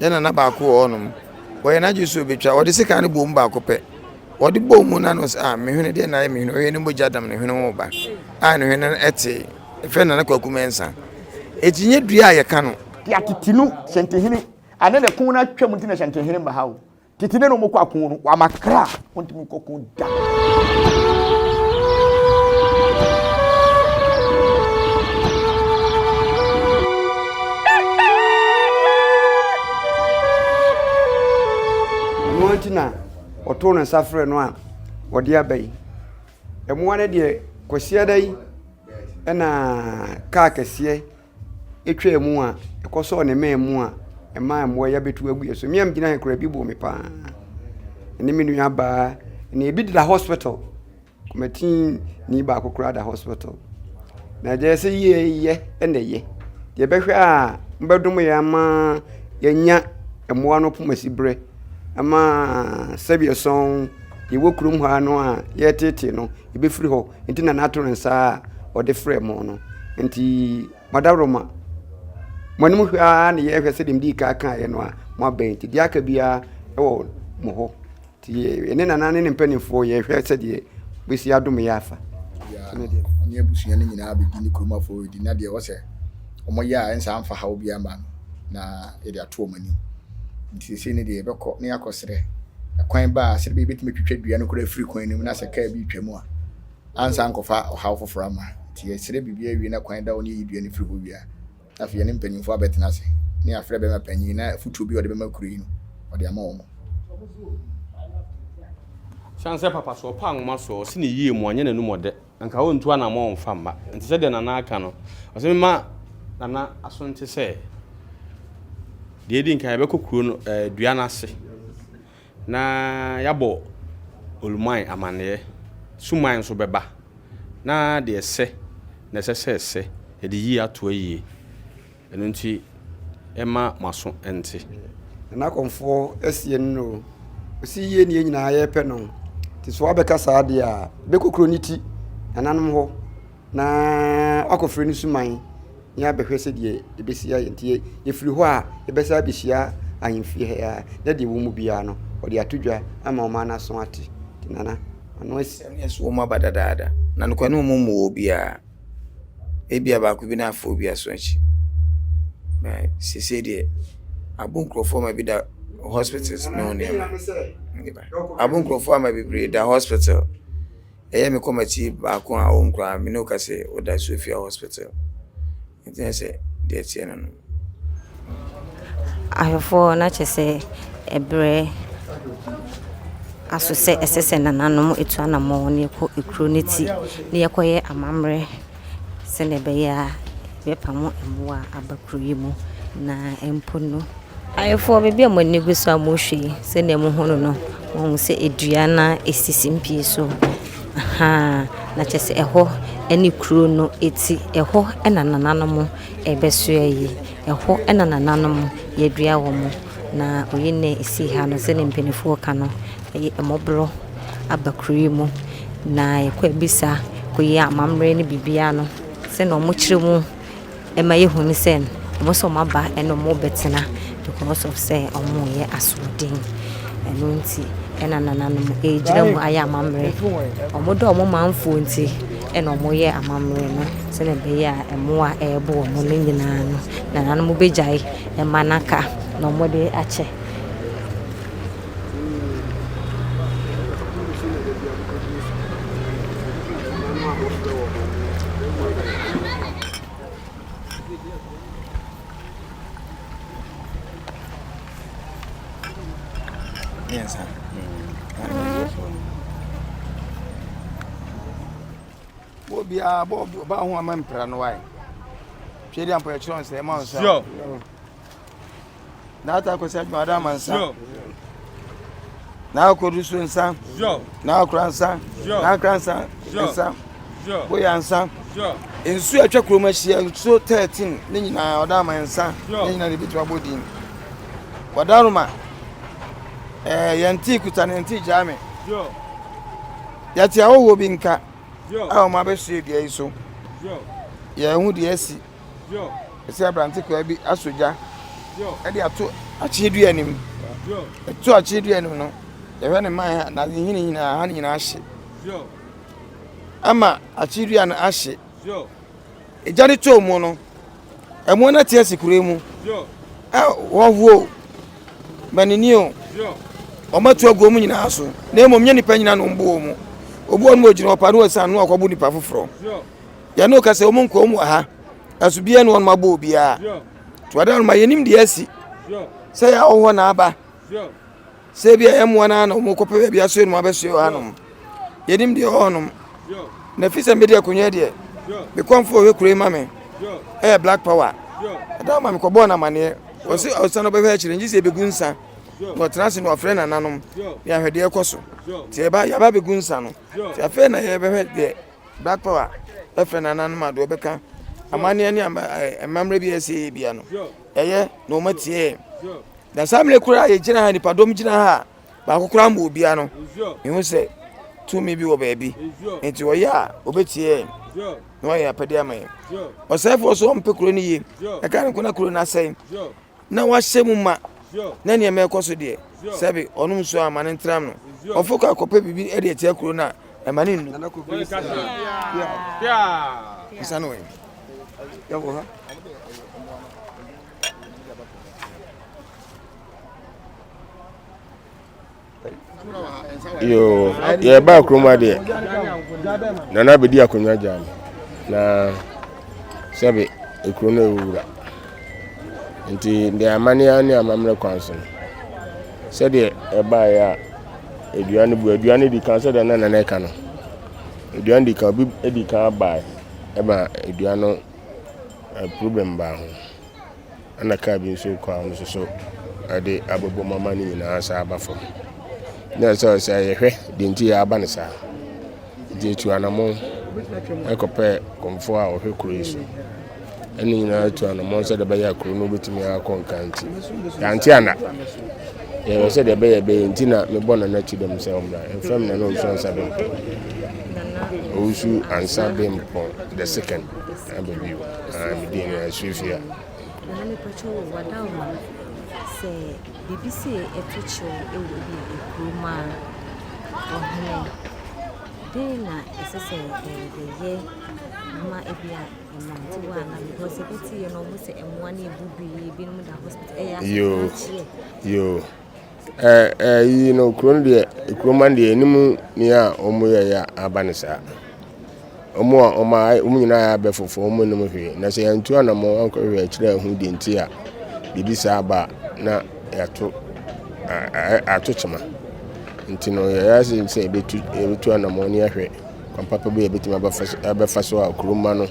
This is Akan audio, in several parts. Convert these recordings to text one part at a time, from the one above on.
Yɛn nana baako wɔ hɔnom. Ɔyɛ n'adwene sɛ ɔbɛtwa. Ɔde sekan no bɔɔ mu baako pɛ. Ɔde bɔɔ mu na no sɛ, ah, me hwene deɛ na ayɛ me hwene. Ɔyɛ ne mogya dam ne hwene ho ba. A ne hwene no ɛte. Ɛfɛ Nana Kwaku Mensah. Eti nyɛ dua a yɛka no. Te atete no hyɛntehene ane ne ko no atwam nti na hyɛntehene mma ha o. Tete ne na wɔkɔ ako no, wama kra wɔntumi nkɔ ko da. Ɛno nti na ɔtoo ne nsa frɛɛ no a ɔde aba yi. Mmoa no deɛ, Kwasiada yi na kaa kɛseɛ twaa mu a ɛkɔsɔɔ ne mmɛn mu a ɛmaa mmoa yi abɛtu agu yɛn so. Me a megyina ha koraa, ebi bɔɔ me pa ara. Ɛne me nuabaa, na ebi deda hospital. Kɔmɛtini baako koraa da hospital. Na deɛ ɛsɛ yie yɛ na ɛyɛ. Deɛ ɛbɛhwɛ a mobɛdom yɛn ama yɛanya mmoa no pomasiberɛ ama sɛdeɛ yɛwɔ kurom ha no a yɛreteetee no, ɛbɛfiri hɔ. Nti na n'ato ne nsa a ɔde frɛɛ mo no. Nti mo adaworoma, mo anim hwɛ ara na yɛrehwɛ sɛdeɛ medii kan kaeɛ no a, moabɛn. Nti deɛ aka biara wɔ mo hɔ. Nti yɛne nana ne ne mpanimfoɔ yɛrehwɛ sɛdeɛ bɛsi adom yɛ afa. Ɔne abusua no nyinaa bɛdi ne kurom afɔredi na deɛ ɛwɔ sɛ wɔyɛ a ɛnsa mfa haw biara mma no na yɛde ato wɔn anim. Nti seesei no deɛ yɛbɛkɔ na yɛakɔsrɛ kwan ba a sɛdeɛ yɛbɛtumi atwitwa dua no koraa afiri kwan no mu na sɛ kaa bi retwa mu a ansa ankɔfa ɔhaw foforɔ ama. Nti yɛsrɛ biribi awie na kwan da hɔ na yɛyi dua no firi hɔ wie a, na afei yɛne mpanyimfoɔ abɛtena ase na yɛafrɛ bɛrima panyin na afotuo bi a ɔde bɛma kuro yi no ɔde ama wɔn. Siane sɛ papa so ɔpɛ anwoma soɔ, ɔse ne yie mu anyɛ n'anum ɔdɛ, anka ɔntu anamɔn mfa mma. Nti sɛdeɛ Nana aka no, ɔse memma Nana aso nte sɛ, deɛ ɛdi nkan yɛbɛkɔ kuro no ɛɛ dua no ase na yɛabɔ Oluman amaneɛ, Suman nso bɛba na deɛ ɛsɛ na ɛsɛ sɛ ɛsɛ yɛde yie ato ayie. Ɛno nti ɛmma mo aso nte. Nana Kɔmfoɔ asie no no o. Ɔsi yie ne yɛn nyinaa yɛpɛ no. Nti sɛ wabɛka saa deɛ a, bɛkɔ kuro no ti, nananom hɔ, na wakɔfrɛ no suman na yɛabɛhwɛ sɛdeɛ ɛbɛsi ayɛ. Nti yɛfiri hɔ a, yɛbɛsan abɛhyia ahemfie ha yi ara, na deɛ ɛwɔ mu biara no, ɔde ato dwa ama ɔman no aso ate. Nti Nana, ano asi. Asɛm no yɛ sɛ wɔn aba dadaada, na nokorɛ ne wɔn mmu obiara. Ebia baako bi na afa obi aso akyi. Na seesei deɛ, abo nkurɔfoɔ ma bi da hospitals ne ho nneɛma. Abo nkurɔfoɔ ama bebree da hospital. Ɛyɛ me kɔmati baako a ɔwɔ mu koraa, me ne wo ka sɛ ɔda Sophia hospital. Nti na sɛ deɛ ɛteɛ no no. Ahwɛfoɔ na kyerɛ sɛ ɛberɛ aso sɛ ɛsɛ sɛ nananom tu anammɔn na yɛkɔ kuro no ti na yɛkɔyɛ amammerɛ sɛdeɛ ɛbɛyɛ a yɛbɛpamo mmoa aba kuro yi mu na mpo no. Ahwɛfoɔ baabi a mo ani gu so a mohwɛ yi, sɛdeɛ mohu no no, mohu sɛ dua no ara sisi mpie so. Ahaa, na kyerɛ sɛ ɛhɔ ne kuro no ti. Ɛhɔ na nananom rebɛsoɛ yi. Ɛhɔ na nananom yɛadua wɔn. Na oyi na ɛsi ha no, sɛdeɛ mpanimfoɔ ka no, ɛyɛ mmɔborɔ aba kuro yi mu. Na yɛkɔ abisa kɔyɛ amammerɛ ne biribiara no, sɛdeɛ wɔkyerɛ mu ma yɛhu ne sɛ, wɔn sɛ wɔaba na wɔrebɛtena because of sɛ wɔreyɛ asoɔden. Ɛno nti ɛna nananom ɛregyina mu ayɛ amammerɛ. Wɔdɔ wɔn manfoɔ nti ɛna wɔyɛ amammerɛ no sɛdeɛ ɛbɛyɛ a mmoa a ɛrebo wɔn no nyinaa no, nananom bɛgyae ma no aka na wɔde akyɛ. Mmiɛnsa. Bɔ obiara bɔ ɔbaa ho ama mpira no wae. Twɛ di ampɔ yɛkyerɛ nsɛ ɛma nsa. Sure. Na ata akɔsi adwuma ada ama nsa. Sure. Na akɔdu so nsa. Sure. Na akora nsa. Sure. Na akora nsa. Sure. Nsa. Sure. Boya nsa. Sure. Nsuo atwa kurom ahyia nsuo 13 ne nyinaa ɔda ama nsa. Sure. Ne nyinaa de bi tuma bɔ din. Wadaroma. Ɛɛ yɛn tii kuta ne yɛn tii gyaa me. Sure. Yɛte ahɔhoɔ bi nka a wɔn abɛsoɛ dua yi so. Yɛn ho deɛ asi. Ɛsɛ aberante kwaa bi asɔ gya de ato Akyee dua no mu. Ɛto akyee dua no mu no, yɛhwɛ ne mman ha na ne nhini nyinaa ha ne nyinaa ahye. Ama akyee dua no ahye. Egya no tɔɔ mu no, ɛmoa no ate asi kuro mu. Wɔhoɔ o, manini o, wɔatu agu wɔn nyinaa so. Na mmom nyɛ nipa nyinaa na wɔn bu wɔn mu. Obi wɔ no wɔgyina hɔ pa na wɔsan no akɔbu nipa foforɔ. Yɛne wo kasa wɔn nkɔ wɔn wɔ ha. Ɛso biara ne wɔn abɔ obiara. To ada no ma yɛnim deɛ asi. Sɛ yɛ ahɔhoɔ na aba. Sɛ ebi a ɛyɛ mmoa no ara na wɔkɔpɛ baabi asoɛ no abɛsoɛ wɔ hanom. Yɛnim deɛ ɛwɔ hɔnom. Na fi sɛ mede akonnwa deɛ, me kɔmfo ɔhwɛ kuro yi ma me ɛyɛ black power. Ɛda ma mekɔbɔɔ no amaneɛ. Ɔse ɔsan ɔbɛhwɛ akyire ngye sɛ yɛbɛgu nsa. Na ɔtena ase na ɔfrɛ nananom ne ahwɛ deɛ ɛkɔ so. Nti yɛba yɛaba bɛgu nsa no. Nti afei na yɛbɛhwɛ deɛ black power ɛfrɛ nananom a deɛ ɔbɛka amanneɛ ne amammerɛ bi a ɛsɛ yɛ bia no. Ɛyɛ na wɔn atie. Na saa mmerɛ koraa yɛgyina ha nipadɔm gyina ha a baako koraa ma obia no mehu sɛ tumi bi wɔ baabi nti ɔyɛ a ɔbɛtie yɛn na wayɛ apɛdeɛ ama yɛn. Ɔsɛefoɔ so ɔmpɛ kuro no yie ɛka ne nko na kuro no asɛe na wahyɛ mu ma na nneɛma ɛkɔ so deɛ sɛbe ɔnom nsuo ama no ntram no ɔfo kɔ akɔpɛ biribi de atia kuro no a ɛma ne nnu. Nsa no wɔ yi. Yoo, yɛbaa kurom ha deɛ, Nana abɛdi akonnwa gyaa me. Na sɛbe ekuro no ɛwura. Nti deɛ amanneɛ ne amammerɛ kwan so no, sɛdeɛ ɛbaeɛ a edua no bu, edua no di kan sɛdeɛ na Nana ɛka no. Edua no di kan, obi di kan baeɛ ɛma edua no problem baa ho. Ɛna kaa bi nso rekɔ a ɔno nso so ɛde abɛbɔ mu ama ne nyinaa asan aba fam. Na ɛsɛ sɛ yɛhwɛ deɛ nti yɛaba no saa. Nti yɛtu anamɔn ɛkɔpɛ kɔmfoɔ a ɔhwɛ kuro yi so. Ɛne nyinaa tu anamɔn sɛdeɛ ɛbɛyɛ a kuro no bɛtumi akɔ nkan nti. Yɛante ana. Yɛhwɛ sɛdeɛ ɛbɛyɛ ɛbɛyɛ nti na mebɔ Nana Kyidɔm sɛ ɔmmra. Ɛmfrɛ me Nana Owusu Ansah Bempɔn. Owusu Ansah Bempɔn the second. Aba bio. Ah, me din no Asuafia. Nana mepakyɛ wo wadaoma sɛ biribi sei ɛto kyew wɔ bi a ekurom a ɔhene dɛn na ɛsɛ sɛ yɛyɛ ma ebi a mmerantewa ana because ɛbɛte yɛ no ɔmo sɛ mmoa no ebu bi ebinom da hospital ɛyɛ asɛm Yoo, yoo. Ɛɛ ɛyi no kuro no deɛ kuroma no deɛ anim nea wɔn yɛ yɛ aba no saa. Wɔn a wɔn a wɔn nyinaa yɛ abɛfofoɔ wɔn nnim hwee na sɛ yɛntu anamɔn ankɔhwɛ akyire ahu deɛ nti a biribi saa aba a na yɛato ato kyema. Nti no yɛyɛ ase sɛ yɛbɛtu yɛbɛtu anamɔn ne yɛahwɛ kwan papa bi a yɛbɛtumi abɛfa so abɛfa so a kuroma no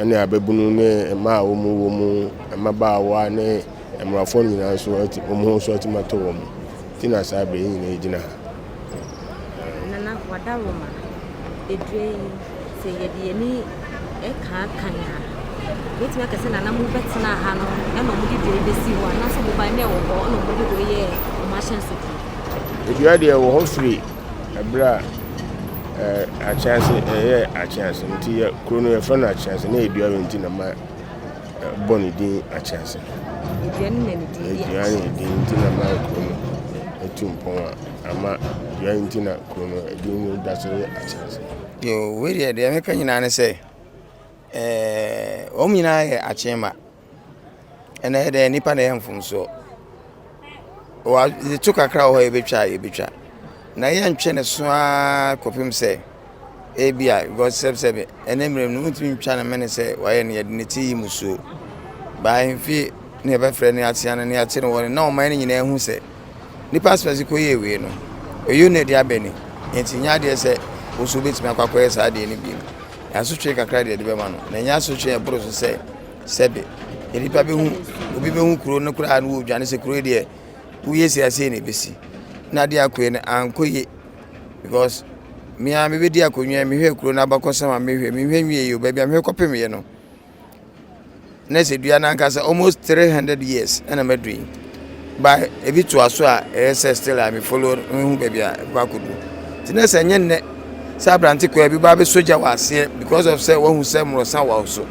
ne ababunu ne mmaa a wɔn wɔ mu mmabaawa ne Mmarafoɔ no nyinaa nso ati wɔn ho nso atumi atɔ wɔn nti na saa berɛ yɛn nyinaa yɛgyina ha. Nana Wadaroma, Edua yi, sɛ yɛde yɛn ani kaakan a, yɛbɛtumi aka sɛ nana mo bɛtenaa ha no ɛna wɔde dua yi bɛsii hɔ anaasɛ wɔn bae na ɛwɔ hɔ ɛna wɔde wei yɛɛ wɔn ahyɛnsodeɛ? Edua deɛ ɛwɔ hɔ firi ɛberɛ a ɛɛ Akyease ɛyɛɛ Akyease nti yɛ kuro no yɛfrɛ no Akyease na ɛyɛ dua wei nti na ma bɔ ne din Akyɛnse. Dua no na ne din de Dua ne din nti na ma kuro no etu mpɔn a ama dua nti na kuro no din no da so yɛ Akyɛnse. Yoo, wei deɛ deɛ meka nyinaa ne sɛ ɛɛ wɔn nyinaa yɛ akyɛnma. Ɛnna yɛ dɛ nipa na ɛyɛ mfomsoɔ. Wa yɛtu kakra wɔ hɔ a yɛbɛtwa a yɛbɛtwa. Na yɛntwe ne so ara kɔpem sɛ ebia because sɛbsɛbe ɛnɛ mmerɛ mu no wontumi ntwa no mene sɛ wayɛ no yɛde ne ti yi musuo. Baa ahemfie ne yɛbɛfrɛ no atea no ne yɛate no wɔ no na ɔman no nyinaa hu sɛ nipa asɛmasi kɔyɛɛ wei no ɛyɛ na ɛde abɛ ni nti nyɛ adeɛ sɛ wo nso wobɛtumi akɔ akɔyɛ saa adeɛ no bio. Asotwe kakra deɛ ɛde bɛma no na ɛnyɛ asotwe a ɛboro so sɛ sɛbe nnipa bɛhu obi bɛhu kuro no koraa no wɔdwane sɛ kuro yi deɛ woyɛ sei asei na ɛbɛsi na adeɛ akɔɛ no ankɔ yie because me ara mebɛdi akonnwa mehwɛ kuro no abakɔsɛm a mehwɛ mehwɛ nwie yi o baabi a mehwɛ kɔpem yɛ no na sɛ dua no ankasa almost 300 years ɛna madu yi ba ebi toa so a ɛyɛ sɛ still a me follow mehu baabi a ɛkɔ akɔdu nti na sɛ ɛnyɛ nnɛ sɛ aberante kwaa bi ba bɛsɔ gya wɔ aseɛ because of sɛ wahu sɛ mmorɔsa wɔ so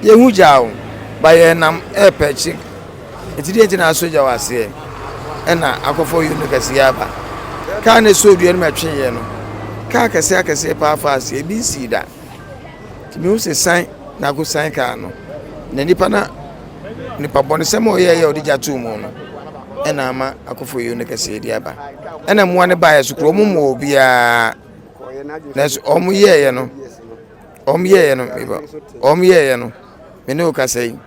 yɛhu gya o ba yɛnam ɛɛpɛ akyi. Nti deɛ nti na asɔ gya wɔ aseɛ ɛna akɔfɔ yɛ no kɛseɛ aba. Kaa no ɛsɔɔ dua no mu ɛtweeɛ no, kaa kɛseɛ akɛseɛ paa fa aseɛ, ebi nsii da. Nti mehu sɛ san na akɔsan kaa no. Na nipa na nipa bɔnesɛm a ɔyɛeɛ a ɔde gya too mu no ɛna ama akɔfɔ yɛ no kɛseɛ de aba. Ɛna mmoa no baeɛ so kuro ɔmo mmɔɔ obiara. Nanso ɔmo yɛeɛ no, ɔmo yɛeɛ no, ɔmo yɛeɛ no, me ne wo kasa yi.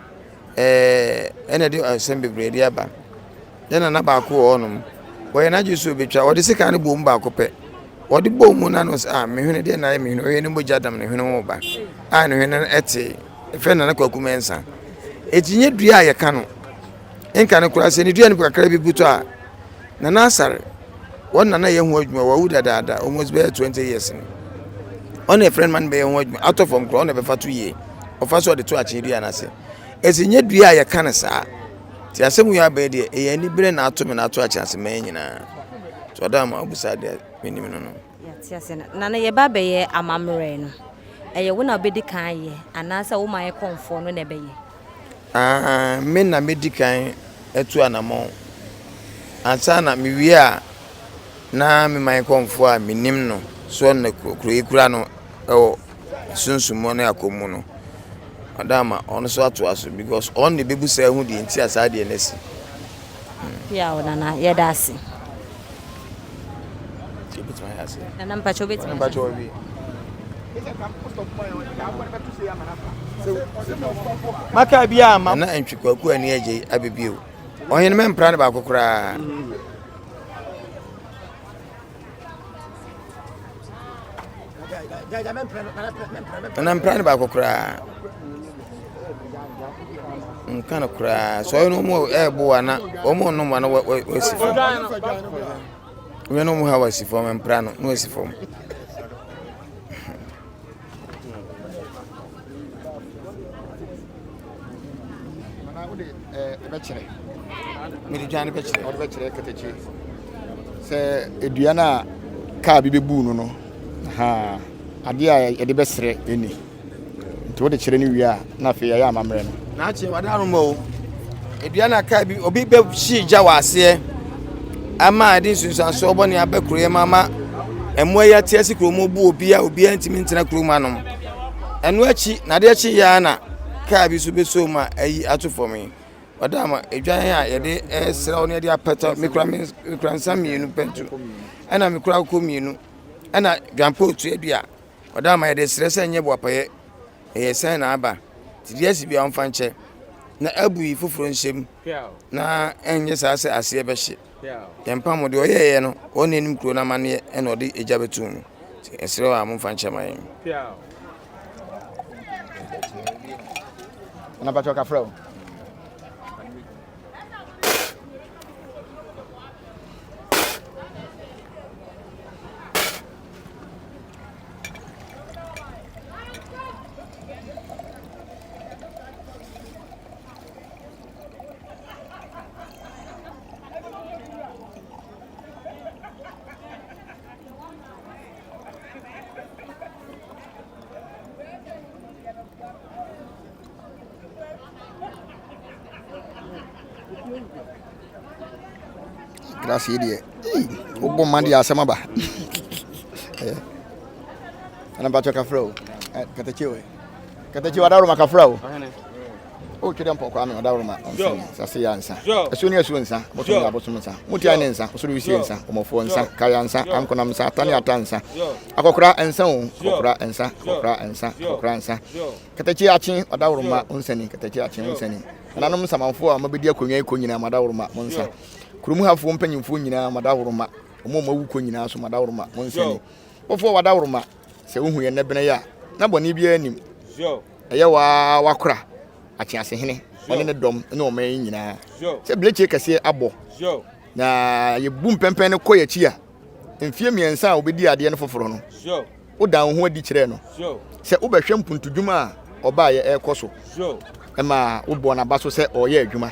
Ɛɛ, ɛna ɛde nsɛm bebree de aba. Yɛn nana baako wɔ hɔnom. Ɔyɛ n'adwene sɛ obetwa. Ɔde sekan no bɔɔ mu baako pɛ. Ɔde bɔɔ mu na no sɛ, ah, me hwene deɛ na ayɛ me hwene. Ɔyɛ ne mogya dam ne hwene ho ba. A ne hwene no ɛte. Ɛfɛ nana Kwaku Mensah. Eti nye dua a yɛka no. Nka no koraa sɛ ne dua no kakra bi butɔ a, Nana Asare, wɔn nana yɛ ho adwuma, wawu dadaada, almost bɛyɛ 20 years ni. Ɔna ɛfrɛ no ma no bɛyɛ ho adwuma, atɔ fam koraa, ɔna bɛfa to yie. Ɔfa so ɔde to akyene dua no ase. Ɛsɛ nyɛ dua a yɛka no saa. Nti asɛm wei abɛyɛ deɛ, ɛyɛ anibere na ato me na ato akyene ase mɛn nyinaa. Nti ɔda ama abusa deɛ menim no no. Yɛate ase no. Nana yɛba abɛyɛ amammerɛ no, ɛyɛ wo na wobɛdi kan ayɛ anaasɛ wo man kɔmfoɔ no na ɛbɛyɛ? Aane, me na mɛdi kan atu anammɔn. Ansa na mewie a, na me man kɔmfoɔ a menim no soɔ na kuro yi kura no wɔ sunsum mu ne akɔm mu no, ɔda ama ɔno nso atoa so because ɔno na ɛbɛbu saa hu deɛ nti a saa deɛ no asi. Yaw nana yɛda ase. Nana mpakyɛ wobɛtumi mpakyɛ wɔwie. Maka bi a ma. Nana ntwi kwaku ani agye abɛbio. Ɔhene mɛmpra no baako koraa. Nana mpra no baako koraa. Nka no koraa. Sɛ ɔyɛ no wɔn ɛɛbo wa na wɔn nom wa na wɔasi fam. Wɔn no wɔn ha wɔasi fam mpra no na wɔasi fam. Bɛkyerɛ. Mede dwan no bɛkyerɛ. Ɔde bɛkyerɛ katakyie. Sɛ edua no a kaa bi bɛbuu no no, ha adeɛ a yɛde bɛsrɛ ɛni. Nti wode kyerɛ no wie a, na afei yɛayɛ amammerɛ no. N'akye wada no ma o. Edua no a kaa bi obi bɛhye gya wɔ aseɛ ama ɛde nsunsuansoɔ bɔne aba kuro yɛ ma ama mmoa yi ate ase kuro mu bu obiara obiara ntumi ntena kuro mu anom. Ɛno akyi na adeɛ kye yɛ ara na kaa bi nso bɛsɔ mu a ayi ato fam yi. Ɔda ama edwan a yɛde ɛresrɛ ne yɛde apɛtɛ mekura mekura nsa mmienu pɛntu ɛna mekura akokɔ mmienu ɛna dwampɔ dua. Ɔda ama yɛde srɛ sɛ nyɛ boapayɛ ɛyɛ sɛn na aba nti deɛ asi biara ɔmfa nkyɛ na abu yi foforɔ nhyɛ mu na ɛnyɛ saa sɛ aseɛ bɛhye yɛn mpam deɛ ɔyɛɛyɛ no ɔne anim kuro no amanneɛ ɛna ɔde egya bɛto mu nti ɛsrɛ a momfa nkyɛ ma yɛn. Nana Pacho kafrɛ o. Glass yi deɛ wobɔ mma deɛ asɛm aba ɛna mpakyɛ kafra o katakye o katakye ɔdaworoma kafra o o twɛ dɛ mpɔkɔ ame ɔdaworoma sase yɛ nsa asuo ne asuo nsa abosom ne abosom nsa mutia ne nsa ɔsoro wisie nsa ɔmɔfoɔ nsa kaya nsa ankonam nsa atane ata nsa akɔkora nsa o akɔkora nsa akɔkora nsa akɔkora nsa katakye akye ɔdaworoma onsani katakye akye onsani Nananom nsamanfoɔ a wɔabɛdi akonnwa yi kɔ nyinaa, mo adaworoma, mo nsa. Kurom hafoɔ mpanyimfoɔ nyinaa, mo adaworoma. Wɔn a wɔawu kɔ nyinaa nso, mo adaworoma, mo nsa ni. Bɔfoɔ w'adaworoma, sɛ wohu yɛn nnɛ bene yi a, na bɔne biara nnim. Ɛyɛ wo ara w'akora, Akyeasehene, ɔne ne dɔm ne ɔman yi nyinaa. Sɛ birekyie kɛseɛ abɔ, na yɛbu mpɛmpɛn no kɔ yɛn akyi a, mfeɛ mmiɛnsa a wɔbɛdii adeɛ no foforɔ no, wodaa wo ho adi kyerɛɛ no sɛ wobɛhwɛ mpuntudwuma a ɔbaeɛ ɛrekɔ so ma wobɔɔ n'aba so sɛ ɔreyɛ adwuma.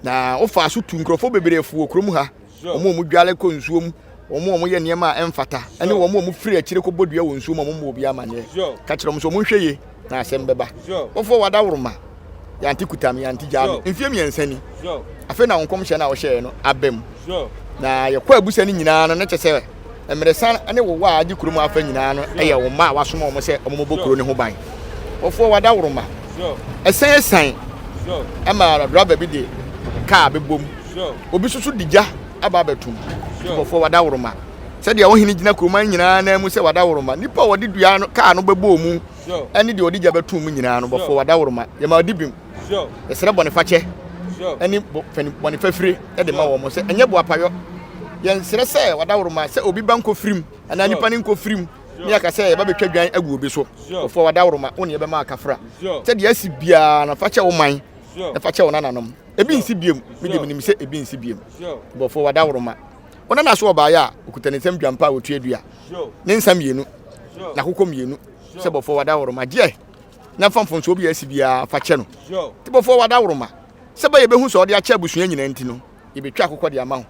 Na wofaa so tu nkurɔfoɔ bebree fo wɔ kurom ha, wɔn a wɔdware kɔ nsuo mu, wɔn a wɔyɛ nneɛma a ɛmfata, ne wɔn a wɔfiri akyire kɔbɔ dua wɔ nsuo mu a wɔmmɔ obi amanneɛ. Ka kyerɛ wɔn sɛ wɔnhwɛ yie na asɛm bɛba. Wɔfoɔ w'adaworoma. Yɛante kuta me, yɛante gyaa me. Mfeɛ mmiɛnsa ni. Afei na wo nkɔmhyɛ no a wohyɛeɛ no aba mu. Na yɛkɔ abusa no nyinaa no, na kyɛ sɛ mmeresa ne wowɔ a agye kurom afa nyinaa no yɛ wo mma a wasoma wɔn sɛ wɔmmɔbɔ kuro no ho ban. Wɔfoɔ wadaworoma. Ɛsan asian ma driver bi de kaa bɛbom. Obi nso so de gya aba abɛtom. Wɔfoɔ wadaworoma. Sɛdeɛ ɔhene gyina kuroman nyinaa nan mu sɛ wadaworoma. Nipa a wɔde dua no kaa no bɛbɔɔ mu ne deɛ ɔde gya bɛtoo mu nyinaa no bɔfoɔ wadaworoma. Yɛma ɔdi bem. Yɛsrɛ bɔnefakyɛ ne bɔne fafire de ma wɔn sɛ ɛnyɛ boapayɔ. Yɛnsrɛ sɛ wadaworoma sɛ obi ba nkɔfirim anaa nipa no nkɔfirim ne yɛaka sɛ yɛba bɛtwa dwan agu obi so. Bɔfoɔ wadaworoma wo ne yɛbɛma akafra. Sɛ deɛ asi biara no fa kyɛ wo man na fa kyɛ wo nananom. Ebi nsi biom. Me deɛ menim sɛ ebi nsi biom. Bɔfoɔ wadaworoma. Wo nana so ɔbaeɛ a ɔkuta ne nsam dwampa a ɔtua dua ne nsa mmienu n'akokɔ mmienu sɛ bɔfoɔ wadaworoma gyeɛ na fa mfomsoɔ bi a asi biara fa kyɛ no. Nti bɔfoɔ wadaworoma sɛ bɛyɛ bɛhu sɛ ɔde akyɛ abusua nyinaa nti no yɛbɛtwa akokɔ de ama wo.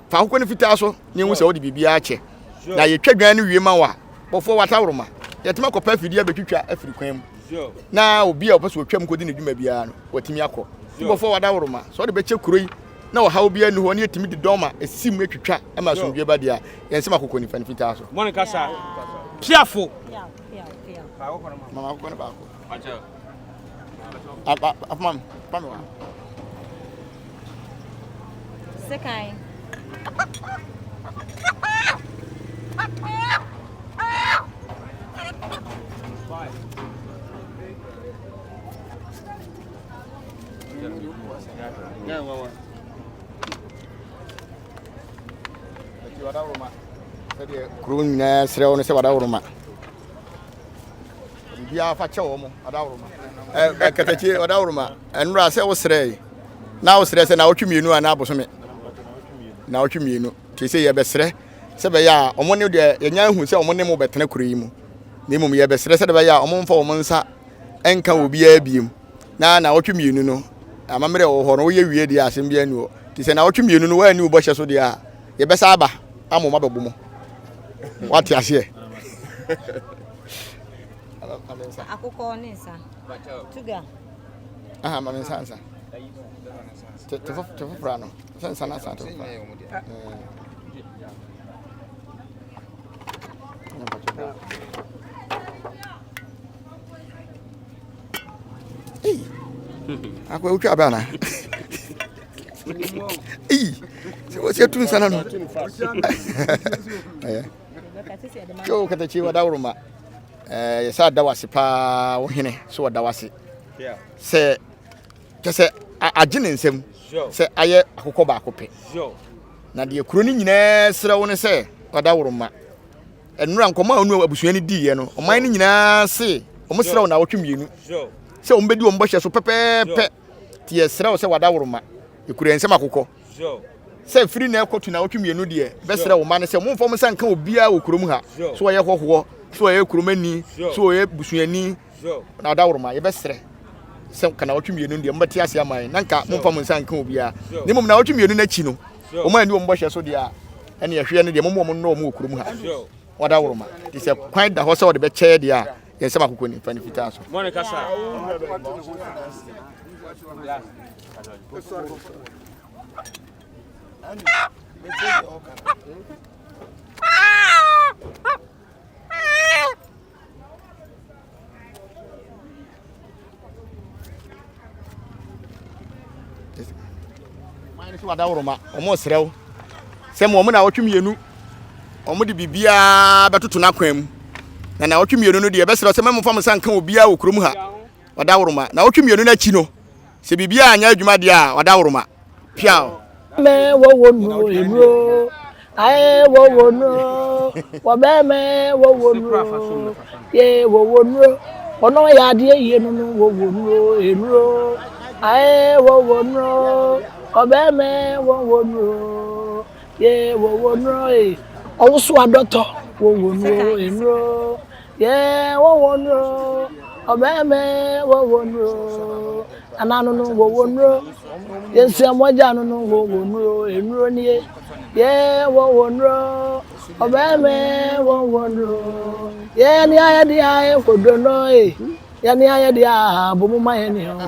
Fa akokɔ no fitaa so na yɛhu sɛ wode biribiara akyɛ. Na yɛtwa dwan no wie ma wo a, bɔfoɔ wataworoma yɛtumi akɔpɛ afidie abɛtwitwa afiri kwan mu na obi a ɔpɛ sɛ ɔtwam kɔdi ne dwuma biara no watumi akɔ. Nti bɔfoɔ wadaworoma sɛ ɔde bɛkyɛ kuro yi na ɔhaw biara nni hɔ na yɛtumi de dɔn ma ɛsi mu atwitwa ma asomdwoeɛ ba deɛ a, yɛn nsɛm akokɔ nifa no fitaa so. Mɔne kasa. Piafo. Mama akokɔ no baako. Afoma me, fa me wa. Sekan. Kuro nyinaa srɛ wo no sɛ wadaworoma biribiara fa kyɛ wɔ mo adaworoma katakyie ɔdaworoma ɛnora sɛ wosrɛ na wosrɛ sɛ na wotwe mmienu anaa abosome na wotwe mmienu nti sɛ yɛbɛsrɛ sɛ bɛyɛ a ɔmo ne deɛ yɛnya ahu sɛ ɔmo ne mo bɛtena kuro yi mu na mmom yɛbɛsrɛ sɛ bɛyɛ a ɔmo mfa wɔn nsa nka obiara biem na naawɔtwe mmienu no amammerɛ wɔ hɔ no woyɛ wie deɛ asɛm biara nni hɔ nti sɛ naawɔtwe mmienu no woanni wo bɔhyɛ so deɛ a yɛbɛsa aba ama wɔn abɛbo mo wate aseɛ akokɔ ne nsa tuga aha ma me nsa nsa te foforɔ ano sɛ nsa no asa te foforɔ Ei, akwa wotwa abɛ ana? Ei, sɛ wɔsi atu nsa na no. Ɛyɛ. Twɛ wo katakyi wada woroma. Ɛɛ yɛsɛ ada wase paa wo hene so wɔda wase. Sɛ kyɛ sɛ agye ne nsam sɛ ayɛ akokɔ baako pɛ. Na deɛ kuro no nyinaa srɛ wo ne sɛ wada woroma. Nnora nkɔmmɔ a ɔne abusua no diiɛ no, ɔman no nyinaa se wɔn srɛ wo naawɔtwe mmienu sɛ wɔn bɛdi wɔn bɔhyɛ so pɛpɛɛpɛ. Nti yɛsrɛ wo sɛ wadaworoma, yɛkura yɛn nsam akokɔ sɛ firi na ɛkɔto naawɔtwe mmienu deɛ, bɛsrɛ wo mma no sɛ momfa wɔn nsa nka obiara wɔ kurom ha, sɛ ɔyɛ hɔhoɔ, sɛ ɔyɛ kuromani, sɛ ɔyɛ busuani, na adaworoma yɛbɛsrɛ sɛ ka naawɔtwe mmienu deɛ mobɛte ase ama yɛn na nka momfa mo nsa nka obiara. Na mmom naawɔtwe mmienu no akyi no, wɔn anni wɔn bɔhyɛ so deɛ a, ɛne ɛhweɛ no deɛ mom wɔn nnɔ wɔn wɔ kurom ha. Wɔadaworoma nti sɛ kwan da hɔ sɛ wɔde bɛkyɛ deɛ a, yɛn nsɛm akokɔ ni fa ne fitaa so. Ɔman no so adaworoma, wɔresrɛ wo sɛ ma wɔn naawɔtwe mmienu, wɔde biribiara bɛtoto n'akwan mu. Na naawɔtwe mmienu no deɛ, ɛbɛsrɛ sɛ mɛmfa mo nsa nka obiara wɔ kurom ha. Ɔdaworoma. Naawɔtwe mmienu no akyi no, sɛ biribiara anyɛ adwuma deɛ a, ɔdaworoma. Piaw. Mɛ wɔwɔ nuro enuro ae wɔwɔ nuro wɔbɛmɛ wɔwɔ nuro ye wɔwɔ nuro ɔno yɛ adeɛ yie no no wɔwɔ nuro enuro ae wɔwɔ nuro ɔbɛmɛ wɔwɔ nuro ye wɔwɔ nuro e ɔwoso adɔtɔ wɔwɔ nuro enuro ye wɔwɔ nuro ɔbɛmɛ wɔwɔ nuro. Anaa no no wɔwɔ nnuro. Yɛnsua mogya no no wɔwɔ nnuro. Nnuro nie. Yɛ wɔwɔ nnuro. Ɔbɛmɛ wɔwɔ nnuro. Yɛ ne ayɛ de ayɛ kodo no e. Yɛne ayɛ deɛ a bɔ mu ma yɛn ni o.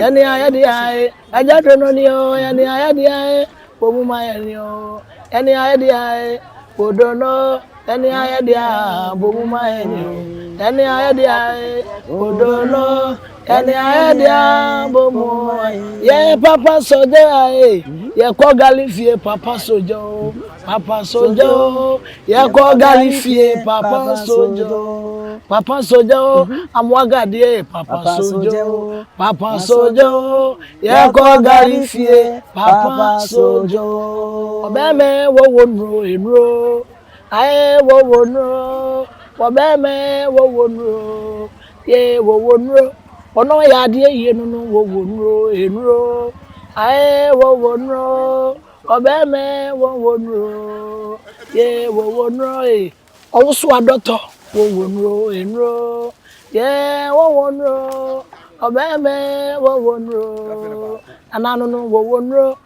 Yɛne ayɛ deɛ a agya dwe no ni o. Yɛne ayɛ deɛ a bɔ mu ma yɛn ni o. Yɛne ayɛ deɛ a bodo no. Yɛne ayɛ deɛ a bɔ mu ma yɛn ni o. Yɛne ayɛ deɛ a bodo no. Yɛne ayɛ deɛ a bɔ mu ma yɛn. Papa sɔgya e yɛkɔ gali fie papa sɔgya o papa sɔgya o yɛkɔ gali fie papa sɔgya o. Papa soja o, amoagadeɛ papa soja o, papa soja o, yɛkɔ gari fie papa soja o. Ɔbɛmɛ wɔwɔ nuro enuro, aye wɔwɔ nuro, ɔbɛmɛ wɔwɔ nuro, ye wɔwɔ nuro, ɔno yɛ adeɛ yie no no wɔwɔ nuro enuro, aye wɔwɔ nuro, ɔbɛmɛ wɔwɔ nuro, ye wɔwɔ nuro e. Ɔwoso adɔtɔ wɔwɔ nnuro nnuro yeah wɔwɔ nnuro ɔbɛɛmɛ wɔwɔ nnuro nana no wɔwɔ nnuro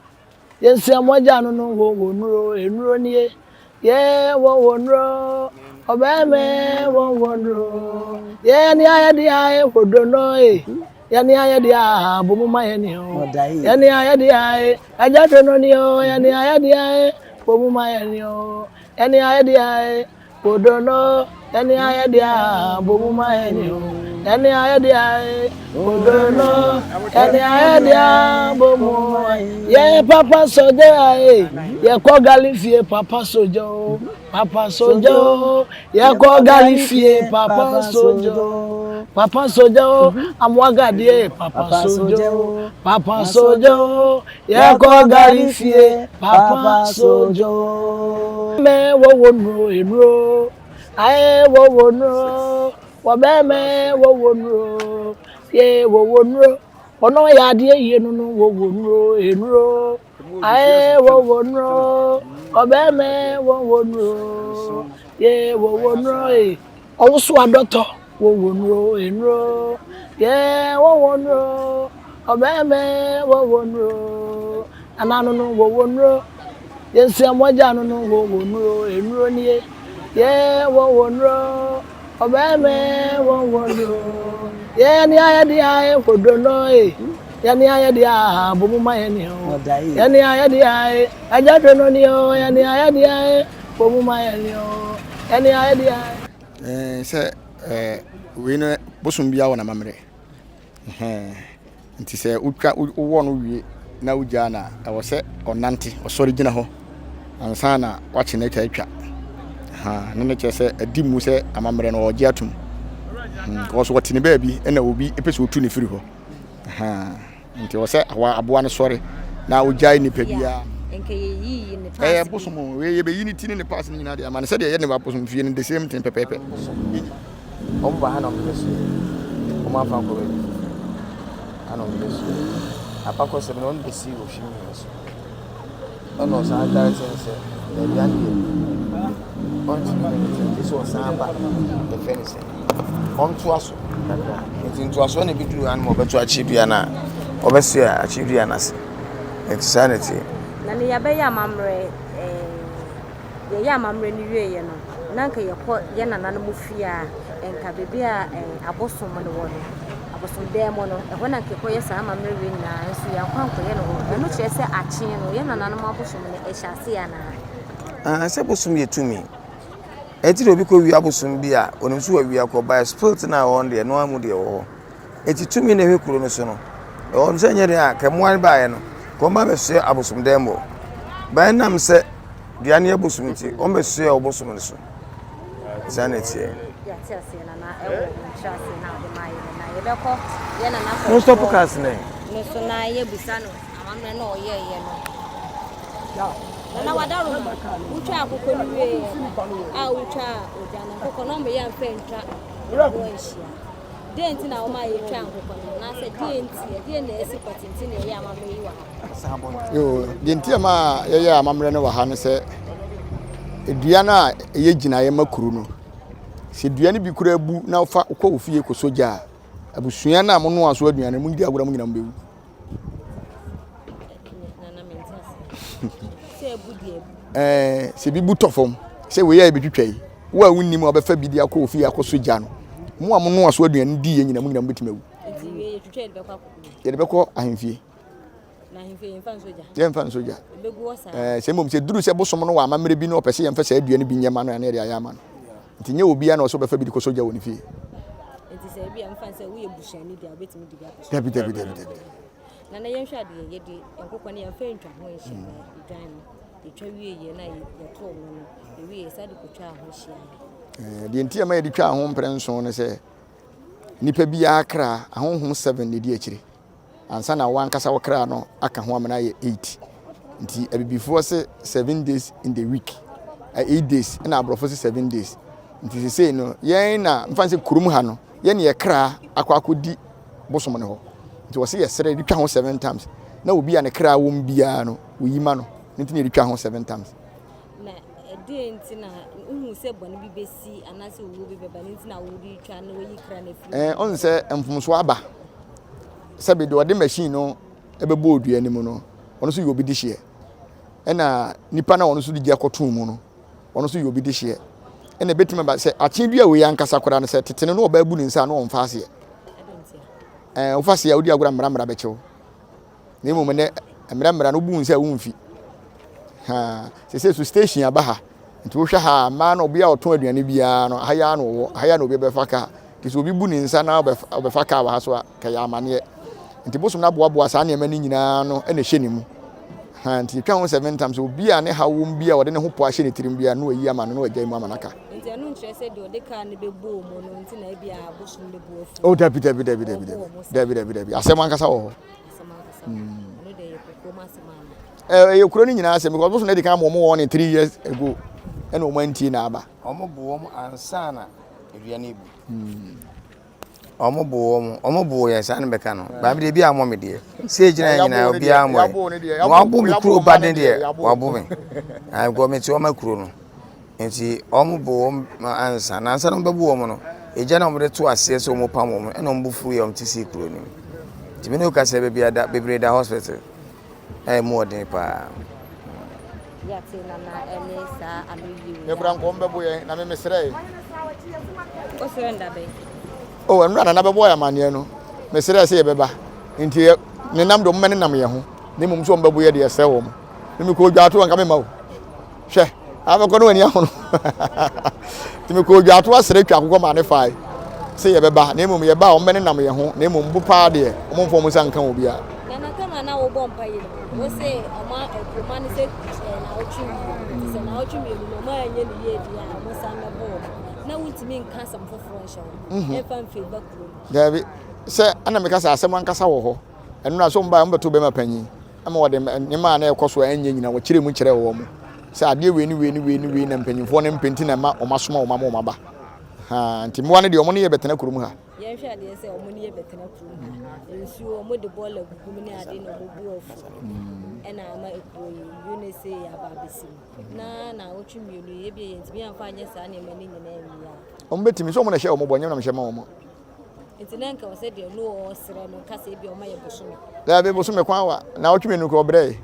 yɛnsia mɔgya no no wɔwɔ nnuro nnuro nie yeah wɔwɔ nnuro ɔbɛɛmɛ wɔwɔ nnuro yeah ne ayɛ de ayɛ hodo no e yɛne ayɛ de a bɔ mu ma yɛne o yɛne ayɛ de ayɛ agya do no ne o yɛne ayɛ de ayɛ bɔ mu ma yɛne o Ɛne ayɛ deɛ ae, kodo no. Ɛne ayɛ deɛ a, bɔ mu ma ɛne o. Ɛne ayɛ deɛ ae, kodo no. Ɛne ayɛ deɛ a, bɔ mu ma yɛ papa sɔgya ae. Yɛkɔ gali fie papa sɔgya o, papa sɔgya o. Yɛkɔ gali fie papa sɔgya o, papa sɔgya o. Amoagadeɛ papa sɔgya o, papa sɔgya o. Yɛkɔ gari fie papa sojo. Mɛ wɔwɔ nuro enuro aye wɔwɔ nuro wɔbɛ mɛ wɔwɔ nuro ye wɔwɔ nuro ɔno yɛ adeɛ yie no no wɔwɔ nuro enuro aye wɔwɔ nuro wɔbɛ mɛ wɔwɔ nuro ye wɔwɔ nuro e ɔwoso adɔtɔ. Wɔwɔ nnuro, nnuro, yeah, wɔwɔ nnuro, ɔbɛɛmɛ wɔwɔ nnuro, nana no no wɔwɔ nnuro, yɛnsua mɔgya no no wɔwɔ nnuro, nnuro nie, yeah, wɔwɔ nnuro, ɔbɛɛmɛ wɔwɔ nnuro, yeah, ne ayɛ de ayɛ kodo no e, yɛ ne ayɛ de a bɔ mu ma yɛ ne o, yɛ ne ayɛ de ayɛ agya do no ne o, yɛ ne ayɛ de ayɛ bɔ mu ma yɛ ne o, yɛ ne ayɛ de ayɛ. Ɛɛ sɛ ɛɛ wei no bosom biara wɔ n'amammerɛ. Ɛhɛn nti sɛ wotwa wowɔ no wie na wogyaa no a, ɛwɔ sɛ ɔnante, ɔsɔre gyina hɔ ansa na wakye no atwa atwa. Ha no no kyerɛ sɛ adi mu sɛ amammerɛ no ɔregye atom. Because wɔte ne baabi ɛna obi pɛ sɛ otu no firi hɔ. Ha. Nti ɛwɔ sɛ aboa no sɔre na ogyae nipa biara. Ɛyɛ bosom o, wei yɛbɛyi ne ti ne ne pass no nyinaa de ama no sɛdeɛ ɛyɛ ne abosom fie no the same thing pɛpɛɛpɛ. Wɔn ba ha na wɔn bɛsoɛ. Wɔn afa nkɔ baabi foforɔ. Ha na wɔn bɛsoɛ. Abakɔsɛm no wɔn bɛsi wɔ hwim hene so. Ɛna ɔsan dare kyɛn sɛ daabi ano deɛ ɔntumi ne ne tena gye sɛ ɔsan ba yɛfrɛ no sɛ ɔntoa so kakra nti ntoasoɔ na ɛbɛduru ha no ma ɔbɛto akyedua no a ɔbɛsoɛ akyedua no ase nti saa na ɛteɛ. Na ne yɛabɛyɛ amammerɛ ɛɛ yɛyɛ amammerɛ no wieeɛ no, na anka yɛkɔ yɛn nananom fie a, nka baabi a abosom no wɔ no, abosomdan mu no, ɛhɔ na anka yɛkɔyɛ saa amammerɛ wei nyinaa, nso yɛankɔ ankɔyɛ no hɔ. Ɛno kyerɛ sɛ akye no, yɛn nananom abosom no, ɛhyɛ aseɛ anaa? Ah, sɛ bosom yɛ tumi. Ɛti na obi kɔ wia bosom bi a, onim so wawia kɔ, by spirit na ɛwɔ no deɛ, ɛno ara mu deɛ ɛwɔ hɔ. Eti tumi na ɛhwɛ kuro no so no, ɛwɔ no sɛ nyɛ deɛ a, kɛ mmoa no baeɛ no, kɔ mma bɛsoɛ abosomdan mu hɔ. Bae nam sɛ dua no yɛ bosom nti, wɔn bɛsoɛ ɔbosom no so. Saa na ɛteɛ. Mo stop cars no. No so na yɛbusa no amammerɛ na ɔyɛɛyɛ no. Nana wadaro ma wotwa akokɔ no wieɛ a wotwa ogya no nkokɔ na ɔmo yɛ mfa ntwa aboa nhyia. Dɛn nti na wɔma yɛtwa nkokɔ no anaasɛ deɛn nti ɛdeɛn na ɛsi pɔte nti na yɛyɛ amammerɛ yi wɔ ha? Yoo, deɛ nti a ma yɛyɛ amammerɛ no wɔ ha no sɛ dua no a ɛyɛ gyinaeɛ ma kuro no, sɛ dua no bi koraa bu na wofa wokɔ wo fie kɔsɔ gya a, abusua no a monoa so aduane no, modi agorɔ a mo nyinaa mobɛwu. Ɛɛ sɛ bi bu tɔ fam sɛ wei a yɛbɛtwitwa yi, wo a wonnim a wobɛfa bi de akɔ wo fie akɔsɔ gya no. Mo a monoa so aduane di yɛ nyina mo nyina mobɛtumi awu. Yɛde bɛkɔ ahemfie. Yɛmfa nsɔ gya. Ɛɛ sɛ mmom sɛ duru sɛ bosom no wɔ amammerɛ bi na ɔpɛ sɛ yɛmfa saa aduane bi nyɛ ma no a na yɛde ayɛ ama no. Nti nyɛ obiara na ɔsɛ ɔbɛfa bi de kɔsɔ gya wɔ ne fie. Nti sɛ ebi a mfa sɛ woyɛ busuani deɛ wobɛtumi de bi akɔsɔ. Dabi dabi dabi dabi. Na na yɛnhwɛ adeɛ yɛde nkokɔ no yɛmfa ntwa ho nhyia na edwan no yɛtwa wie yɛ na yɛtoo no no yɛwie yɛsa de kɔtwaa ho hyia. Deɛ nti a ma yɛde twaa ho mprɛ nson ne sɛ nipa biara kra ahonhom seven na ɛdi akyire ansa na wankasa wo kra no aka ho amena ayɛ eight nti abibifoɔ se seven days in the week eh, eight days ɛna aborɔfo se seven days nti sesei no yɛn na mfa sɛ kurom ha no yɛn yɛ kra akɔ akɔdi bosom no hɔ nti wɔse yɛsrɛ de twa ho seven times na obi a ne kra wɔm biara no wɔyi ma no nti na yɛde twa ho seven times Na ɛdeɛn nti na wohu sɛ bɔne bi bɛsi anaasɛ owuo bi bɛba no nti na wode retwa na wayi kra no afiri mu? Ɔn sɛ mfomsoɔ aba sɛbi deɛ ɔde machine no ɛbɛbɔ odua no mu no ɔno nso yɛ obi dehyeɛ ɛna nipa no a ɔno nso de gya kɔtoo mu no ɔno nso yɛ obi dehyeɛ ɛna ɛbɛtumi aba sɛ akye dua wei ankasa koraa no sɛ tete no na ɔbaa bu ne nsa a na ɔmfa aseɛ ɛɛ wofa aseɛ a wodi agorɔ a mmara mmara bɛkyew Na mmom nnɛ, mmerɛ mmerɛ no wobu sɛ womfi. Ha, sese so station aba ha. Nti wohwɛ ha a, mmaa no obi a ɔtɔn aduane biara no, ha yi ara na ɔwɔ, ha yi ara na obi bɛfa kaa. Nti sɛ obi bu ne nsa na ɔbɛfa kaa wɔ ha so a, kɛyɛ amaneɛ. Nti bosom no aboaboa saa nneɛma no nyinaa no na ɛhyɛ ne mu. Ha, nti yɛtwa ho seven times, obi a ne haw wom bi a ɔde ne ho pɔ ahyɛ ne tirim biara no wayi ama no na wagyae mu ama no aka. Nti ɛno nkyerɛ sɛ deɛ ɔde kaa no bɛbɔɔ mu no nti na ebi a bosom no bo afu. Oh, dabi dabi dabi dabi dabi dabi dabi dabi asɛm ankasa wɔ hɔ. Ɛyɛ kuro no nyinaa asɛm because bosom no adi kan ma wɔn wɔn ne three years ago ɛna wɔn antie na aba. Wɔn bo wɔn ansa na awia no ebu. Wɔn bo wɔn wɔn bo yɛn saa na bɛka no baabi deɛ ebi amɔ mi deɛ sɛ egyina yɛn nyinaa obiara amɔ yɛ wɔn abo mi kuro ba ne deɛ wɔabo mi na nkɔ mi ti wɔn akuro no. Nti wɔn bo wɔn ansa na ansa na wɔn bɛbo wɔn no egya na wɔn de to aseɛ sɛ wɔn pam wɔn ɛna wɔn bo fu yɛ wɔn ti si kuro no mu nti mi ne ka sɛ beebi ada bebree da hospital na emu ɔden paa. Yate nana ɛne saa ano yie. Mekura nkɔm bɛbo yɛn na me mesrɛ. Wosrɛ nda bɛn? O ɛno na nana bɛbɔ yɛn amaneɛ no mesrɛ sɛ yɛbɛba nti nenam de wɔn bɛnenam yɛn ho na mmom sɛ wɔn bɛbo yɛ deɛ ɛsrɛ wɔn. Mekɔ dwato anka mema o. Hwɛ, abɛkɔ no w'ani ahono. Nti mekɔɔ dwato asrɛ twa akokɔ maa ne fae sɛ yɛbɛba, na mmom yɛba a wɔbɛnenam yɛn ho, na mmom bo paa deɛ, wɔmfa wɔn nsa nka obiara. Na na tam a na wobɔ mpa yi no, wo se ɔma nkuruma no sɛ naawɔtwe mmienu, nti sɛ naawɔtwe mmienu no ɔma anyɛ ne yie deɛ a, wɔn san bɛbɔ wɔn. Na wontumi nka asɛm foforɔ nhyɛ wɔn, ɛmfa mfiri ba kuro no. Daabi, sɛ ɛna meka sɛ asɛm ankasa wɔ hɔ, ɛno na sɛ wɔn baeɛ wɔbɛto bɛrima panyin. Ɛma wɔde nneɛma a na ɛkɔ so a ɛnyɛ nyinaa wɔkyerɛɛ mu kyerɛɛ wɔn sɛ adeɛ wei ne wei ne wei ne wei na mpanyinfoɔ no mpɛ nti na ɛma wɔn asoma wɔn ama wɔn aba. Ha nti mmoa no deɛ wɔn ne yɛ bɛtena kurom ha. Yɛnhwɛ adeɛ sɛ wɔn ne yɛ bɛtena kurom ha. Nsuo wɔn de bɔɔla gugu mu ne adeɛ na wɔn bu afu ɛna ama ekuro yi UNICE yɛ aba abɛsi mu. Na naawɔtwe mmienu yi ebia yɛntumi amfa anyɛ saa nneɛma no nyinaa nwie a. Wɔn bɛtumi sɛ wɔn na ɛhyɛ wɔn bɔ nyɛ na mehyɛ ma wɔn. Nti na nka ɔsɛ deɛ no ɔsrɛ no nka sɛ ebi ɔma yɛ bosome. Daabi bosome kwan wa na ɔtwe mmienu kɔ ɔbrɛ.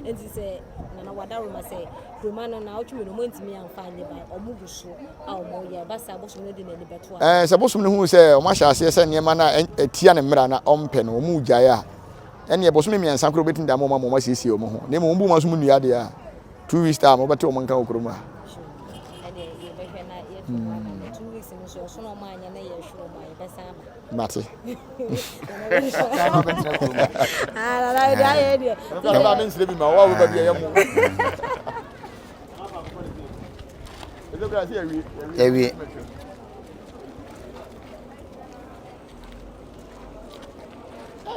Nti sɛ nana wadaroma sɛ kuroma no na ɔtwe mmienu ɔmo ntumi anfa anyɛ ba ɔmo gu so a ɔmo yɛ ɛba saa bosom no de n'ani bɛto a. Ɛɛ sɛ bosom no hu sɛ ɔmo ahyɛ aseɛ sɛ nneɛma no a ɛtia ne mmara na ɔmpɛ no ɔmo gyae a ɛneɛ bosome mmiɛnsa koraa obetumi de ama ɔmo ama ɔmo asiesie ɔmo ho na mmom ɔmo bu ɔmo aso mu nnua deɛ a two weeks time wobɛte wɔn nka wɔ kurom ha. Mate. Yɛwie.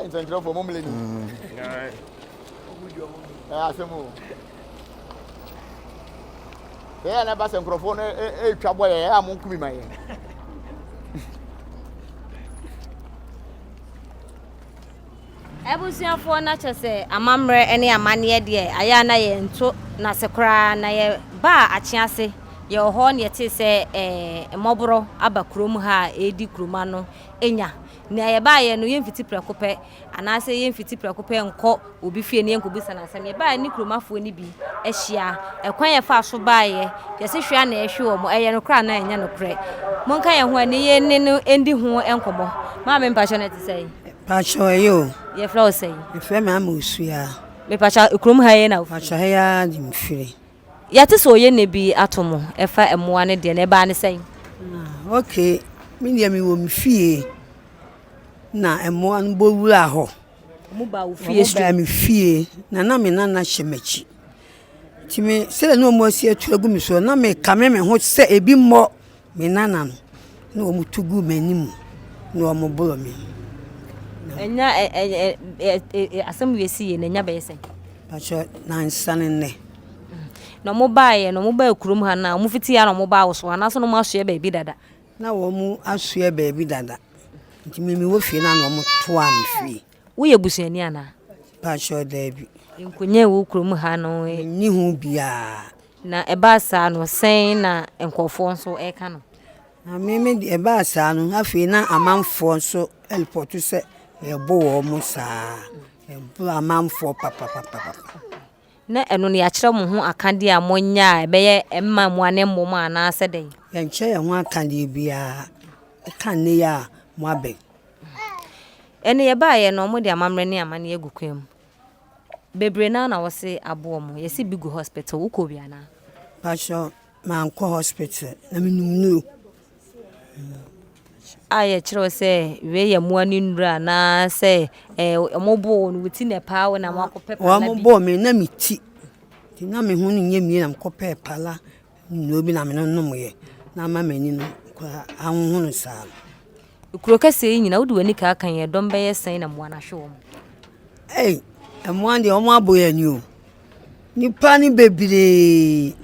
Nsɛnkyerɛfoɔ mo mmele ni. Ɛyɛ asɛm o. Sɛ yɛ na ɛba sɛ nkurɔfoɔ no ɛretwa bɔ yɛ ɛyɛ a mo nkumi ma yɛn. Abusuafoɔ no akyɛ sɛ amammerɛ ne amanneɛ deɛ ayɛ a na yɛnto no ase koraa na yɛbaa Akyease yɛwɔ hɔ na yɛtee sɛ ɛɛ mmɔborɔ aba kurom ha a ɛredi kuroma no nya. Nea yɛbaeɛ no, yɛmfiti prɛko pɛ anaasɛ yɛmfiti prɛko pɛ nkɔ obi fie na yɛnkɔbisa no asɛm. Yɛbaeɛ ne kuromafoɔ no bi ahyia. Ɛkwan yɛfaa so baeɛ, yɛse hwɛ a na ɛhwe wɔn, ɛyɛ nokorɛ anaa ɛnyɛ nokorɛ? Monka yɛn ho ɛne yɛn ne no ndi ho nkɔmmɔ. Maame mpakyɛ no ɛte sɛn? Mpakyɛ ɛyɛ o. Yɛfrɛ wo sɛn? Yɛfrɛ me Ama Osua. Mepakyɛ kurom ha yi na wofiri? Mpakyɛ ha yi ara de mefiri. Yɛate sɛ ɔyɛ nne bi ato mo ɛfa mmoa no deɛ no, ɛbaa ne sɛn? Ah, okay. Me deɛ mewɔ me fie na mmoa no bɔ wuraa hɔ. Wɔn baa wo fie straight? Wɔn baa me fie na na me nana hyɛ m'akyi. Nti me sɛdeɛ na wɔn asi atu agu me so na mekame me ho sɛ ebi mmɔ Me nana no, na wɔtu guu m'anim na wɔboroo me. Ɛnya ɛ ɛ ɛ asɛm wei si yɛ na ɛnya bɛyɛ sɛn? Pakyɛ nansa ne nnɛ. Na wɔn baeɛ no, wɔn baa kurom ha na wɔn fiti ha na wɔn baa wo so anaasɛ na wɔn asoɛ baabi dada? Na wɔn asoɛ baabi dada. Nti me mewɔ fie na na wɔn toa me fie. Woyɛ busuani anaa? Pakyɛ daabi. Nkonya ɛwɔ kurom ha no. Menni ho biara. Na ɛbaa saa no, sɛn na nkurɔfoɔ nso reka no? Na me me deɛ ɛbaa saa no, afei na amanfoɔ nso repɔto sɛ yɛbo wɔn saa. Yɛbo amanfoɔ papapapapa. Na ɛno no, yɛakyerɛ mo ho akadeɛ a monyɛ a ɛbɛyɛ mma mo ane mmɔ mo anaasɛ dɛn? Yɛnkyerɛ yɛn ho akadeɛ biara. Ɛka nnɛ yi a moabɛn. Ɛnne yɛbaeɛ no, wɔde amammerɛ ne amanneɛ agu kwan mu. Bebree naa na wɔse aboɔ mo, yɛse bi gu hospital, wo kɔɔ bi anaa? Pakyɛ mankɔ hospital na me num nuro. A yɛkyerɛ wo sɛ wei yɛ mmoa no nnuro anaa sɛ ɛɛ wɔn boo wo no wo ti na ɛpaa wo na wakɔ pɛ pala bi. Wɔn bɔɔ me na me ti nti na me ho no nyɛ mie na mekɔ pɛɛ pala nnuro bi na me nonom yɛ na ama m'ani no koraa ahonhono saa no. Kuro kɛseɛ yi nyinaa wode w'ani kaa kan yɛ dɔm bɛyɛ sɛn na mmoa no ahwe wɔn? Ei, mmoa deɛ wɔn abɔ yɛn ni o. Nnipa no bebree,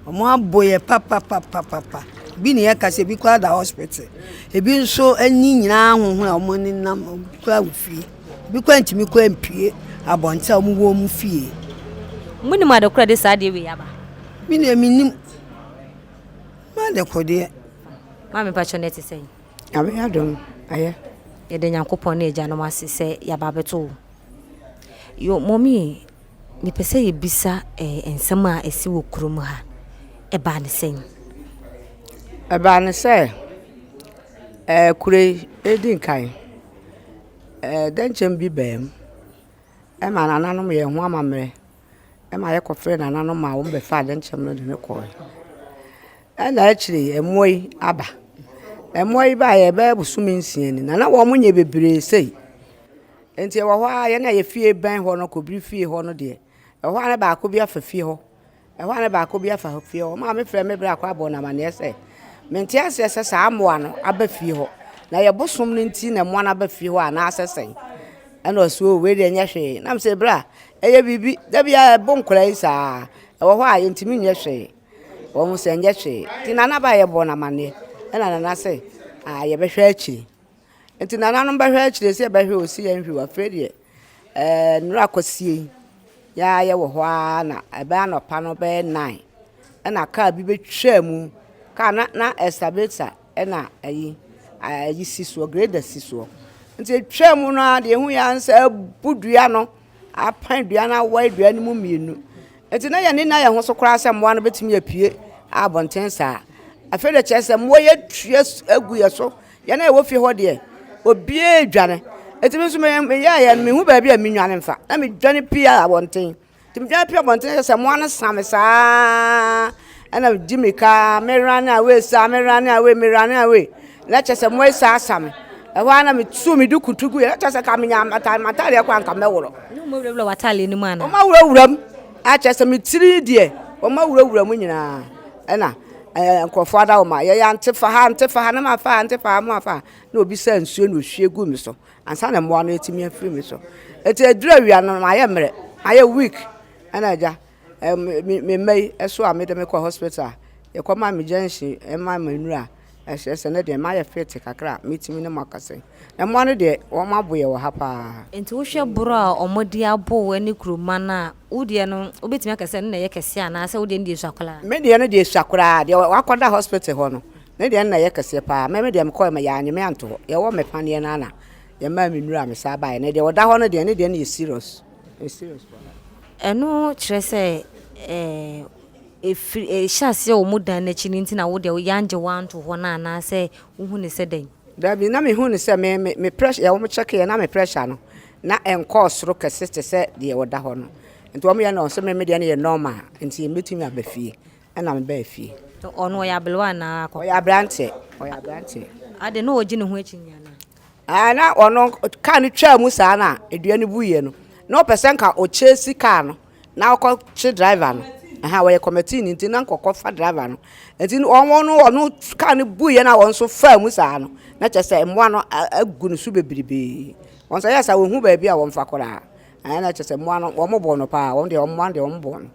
wɔn abɔ yɛn papapapapa. Bi na yɛka sɛ ebi koraa da hospital. Ebi nso ani nyinaa ahohoro a wɔnenam ebi koraa wɔ fie. Ebi koraa ntumi koraa mpue abɔnten a wɔwɔ wɔn fie. Monim ade korɔ a ɛde saa adeɛ wei aba? Me deɛ mennim. M'adekodeɛ. Maame mpakyɛ no ɛte sɛn? Nyame adom, ɛyɛ. Yɛda Nyankopɔn ne agyanom ase sɛ yɛaba abɛto wo. Yo, mɔmi, mepɛ sɛ yɛbisa eh, nsɛm a ɛsi wɔ kurom ha. Ɛbaa ne sɛn? Ɛbaa ne sɛ, eh, kuro yi, ɛdi nkan, eh, dɛnkyɛm bi baa mu. Ɛma nananom yɛɛ ho amammerɛ. Ɛma yɛkɔfrɛɛ nananom maa wɔbɛfaa dɛnkyɛm no de no kɔe. Ɛna akyire yi, mmoa yi aba. Mmoa yi baeɛ ɛbɛyɛ bosome nsia ni, na na wɔnyɛ bebree sei. Nti ɛwɔ hɔ ara, yɛn a yɛn fie bɛn hɔ no, Kobiri fie hɔ no deɛ, ɛhɔ ara na baako bi afa fie hɔ. Ɛhɔ ara na baako bi afa fie hɔ. Maame frɛɛ me bra koraa bɔɔ no amanneɛ sɛ, mente aseɛ sɛ saa mmoa no aba fie hɔ. Na ɛyɛ bosom no nti na mmoa no aba fie hɔ anaasɛ sɛn? Ɛna ɔse o wei deɛ ɛnyɛ hwee. Na mesɛ bra, ɛyɛ biribi. Da biara ɛbo nkwadaa yi saa. Ɛwɔ hɔ a yɛntumi nyɛ hwee. Wɔn sɛ ɛnyɛ hwee. Nti Nana baa yɛbɔɔ no amanneɛ. Ɛna Nana sɛ ah yɛbɛhwɛ akyire. Nti nananom bɛhwɛ akyire sɛ yɛbɛhwɛ o sɛ yɛnhwɛ o afei deɛ ɛɛ nnora kwasie yi yɛa yɛwɔ hɔ ara na ɛbɛyɛ anɔpa no bɛyɛ nine ɛna kaa bi bɛtwaa mu kaa na na excavator ɛna ayi ayi si soɔ grader si soɔ nti ɛtwaa mu no ara deɛ ɛhu yɛ ara sɛ abu dua no apan dua no awae dua no mu mmienu Enti na yɛn ani nna yɛn ho so koraa sɛ mmoa no betumi apue abɔnten saa. Afei de kyerɛ sɛ mmoa yi atua agu yɛn so. Yɛn a yɛwɔ fie hɔ deɛ, obiara redwane. Enti me nso meyɛeɛ no, mehu baabi a menwane mfa. Na medwane pue abɔnten. Nti medwane pue abɔnten kyerɛ sɛ mmoa no sa me saa. Ɛna medi mmirika, me run away saa, me run away, me run away. Na kyerɛ sɛ mmoa yi saa sa me. Ɛhɔ ara na metu me duku tu guiɛ. Na kyerɛ sɛ ka menya m'ataadeɛ koraa anka mɛworɔ. Ne wɔn awurawura w'ataadeɛ no mu anaa? Wɔn awurawura mu. A kyerɛ sɛ me tiri deɛ wɔn awurawura mu nyinaa. Ɛna ɛɛ nkurɔfoɔ ada wɔn a yɛyɛ ante fa ha ante fa ha na ma fa ha ante fa ha ma fa ha na obi sɛ nsuo na ohwie gu me so ansa na mmoa no atumi afiri me so. Eti aduru awia no mayɛ mmerɛ mayɛ weak ɛna agya ɛɛ me me mma yi ɛso a mede me kɔ hospital a yɛkɔ ma me junction ɛma me nnura Ɛkyerɛ sɛ ne deɛ mayɛ fit kakra a mɛtumi ne mo akasa yi. Na mmoa no deɛ wɔn abo yɛ wɔ ha paa. Nti wohwɛ borɔ a wɔde abo wo ne kuroma no a, wo deɛ no wobɛtumi aka sɛ ɛno na ɛyɛ kɛseɛ anaa sɛ wo deɛ no deɛ ɛsua koraa? Me deɛ no deɛ ɛsua koraa. Deɛ wakɔda hospital hɔ no, ne deɛ no na ɛyɛ kɛseɛ paa. Me me deɛ mekɔɛ ma yɛanye me anto hɔ. Yɛwɔ me paneɛ no ara na. Yɛmaa me nnuru a mesan baeɛ. Na deɛ ɔda hɔ no deɛ, ne deɛ no yɛ serious. Ɛyɛ serious paa. Ɛno kyerɛ sɛ ɛɛ ɛfiri ɛhyɛ aseɛ wɔ mo dan no akyi no nti na wo deɛ yɛangye wo anto hɔ no anaasɛ wohu no sɛ dɛn? Dabi, na mehu no sɛ me me me pressure yɛ wɔn check yɛ na me pressure no na ɛnkɔɔ soro kɛse te sɛ deɛ ɔda hɔ no. Nti wɔn yɛ no sɛ me me deɛ no yɛ normal nti mɛtumi aba fie. Ɛna mebaa fie. Ɔno ɔyɛ aberewa anaa akɔkora? Ɔyɛ aberanteɛ, ɔyɛ aberanteɛ. Ade na ɔgye ne ho akyinnye anaa? Ah, na ɔno kaa no twaa mu saa na dua no buiɛ no, na ɔpɛ sɛ nka ɔkyɛsi kaa no na ɔkɔkye driver no. Aha, wɔyɛ kɔmɛtii no nti na nka ɔkɔfa driver no. Nti ɔno no ɔno kaa no buiɛ na wɔn nso faa mu saa no, na kyerɛ sɛ mmoa no agu ne so bebrebee. Wɔn nso ɛyɛ saa wɔhu baabi a wɔmfa koraa. Ɛna na kyerɛ sɛ mmoa no wɔn bɔ no paa, wɔn deɛ mmoa no deɛ wɔn bɔ no.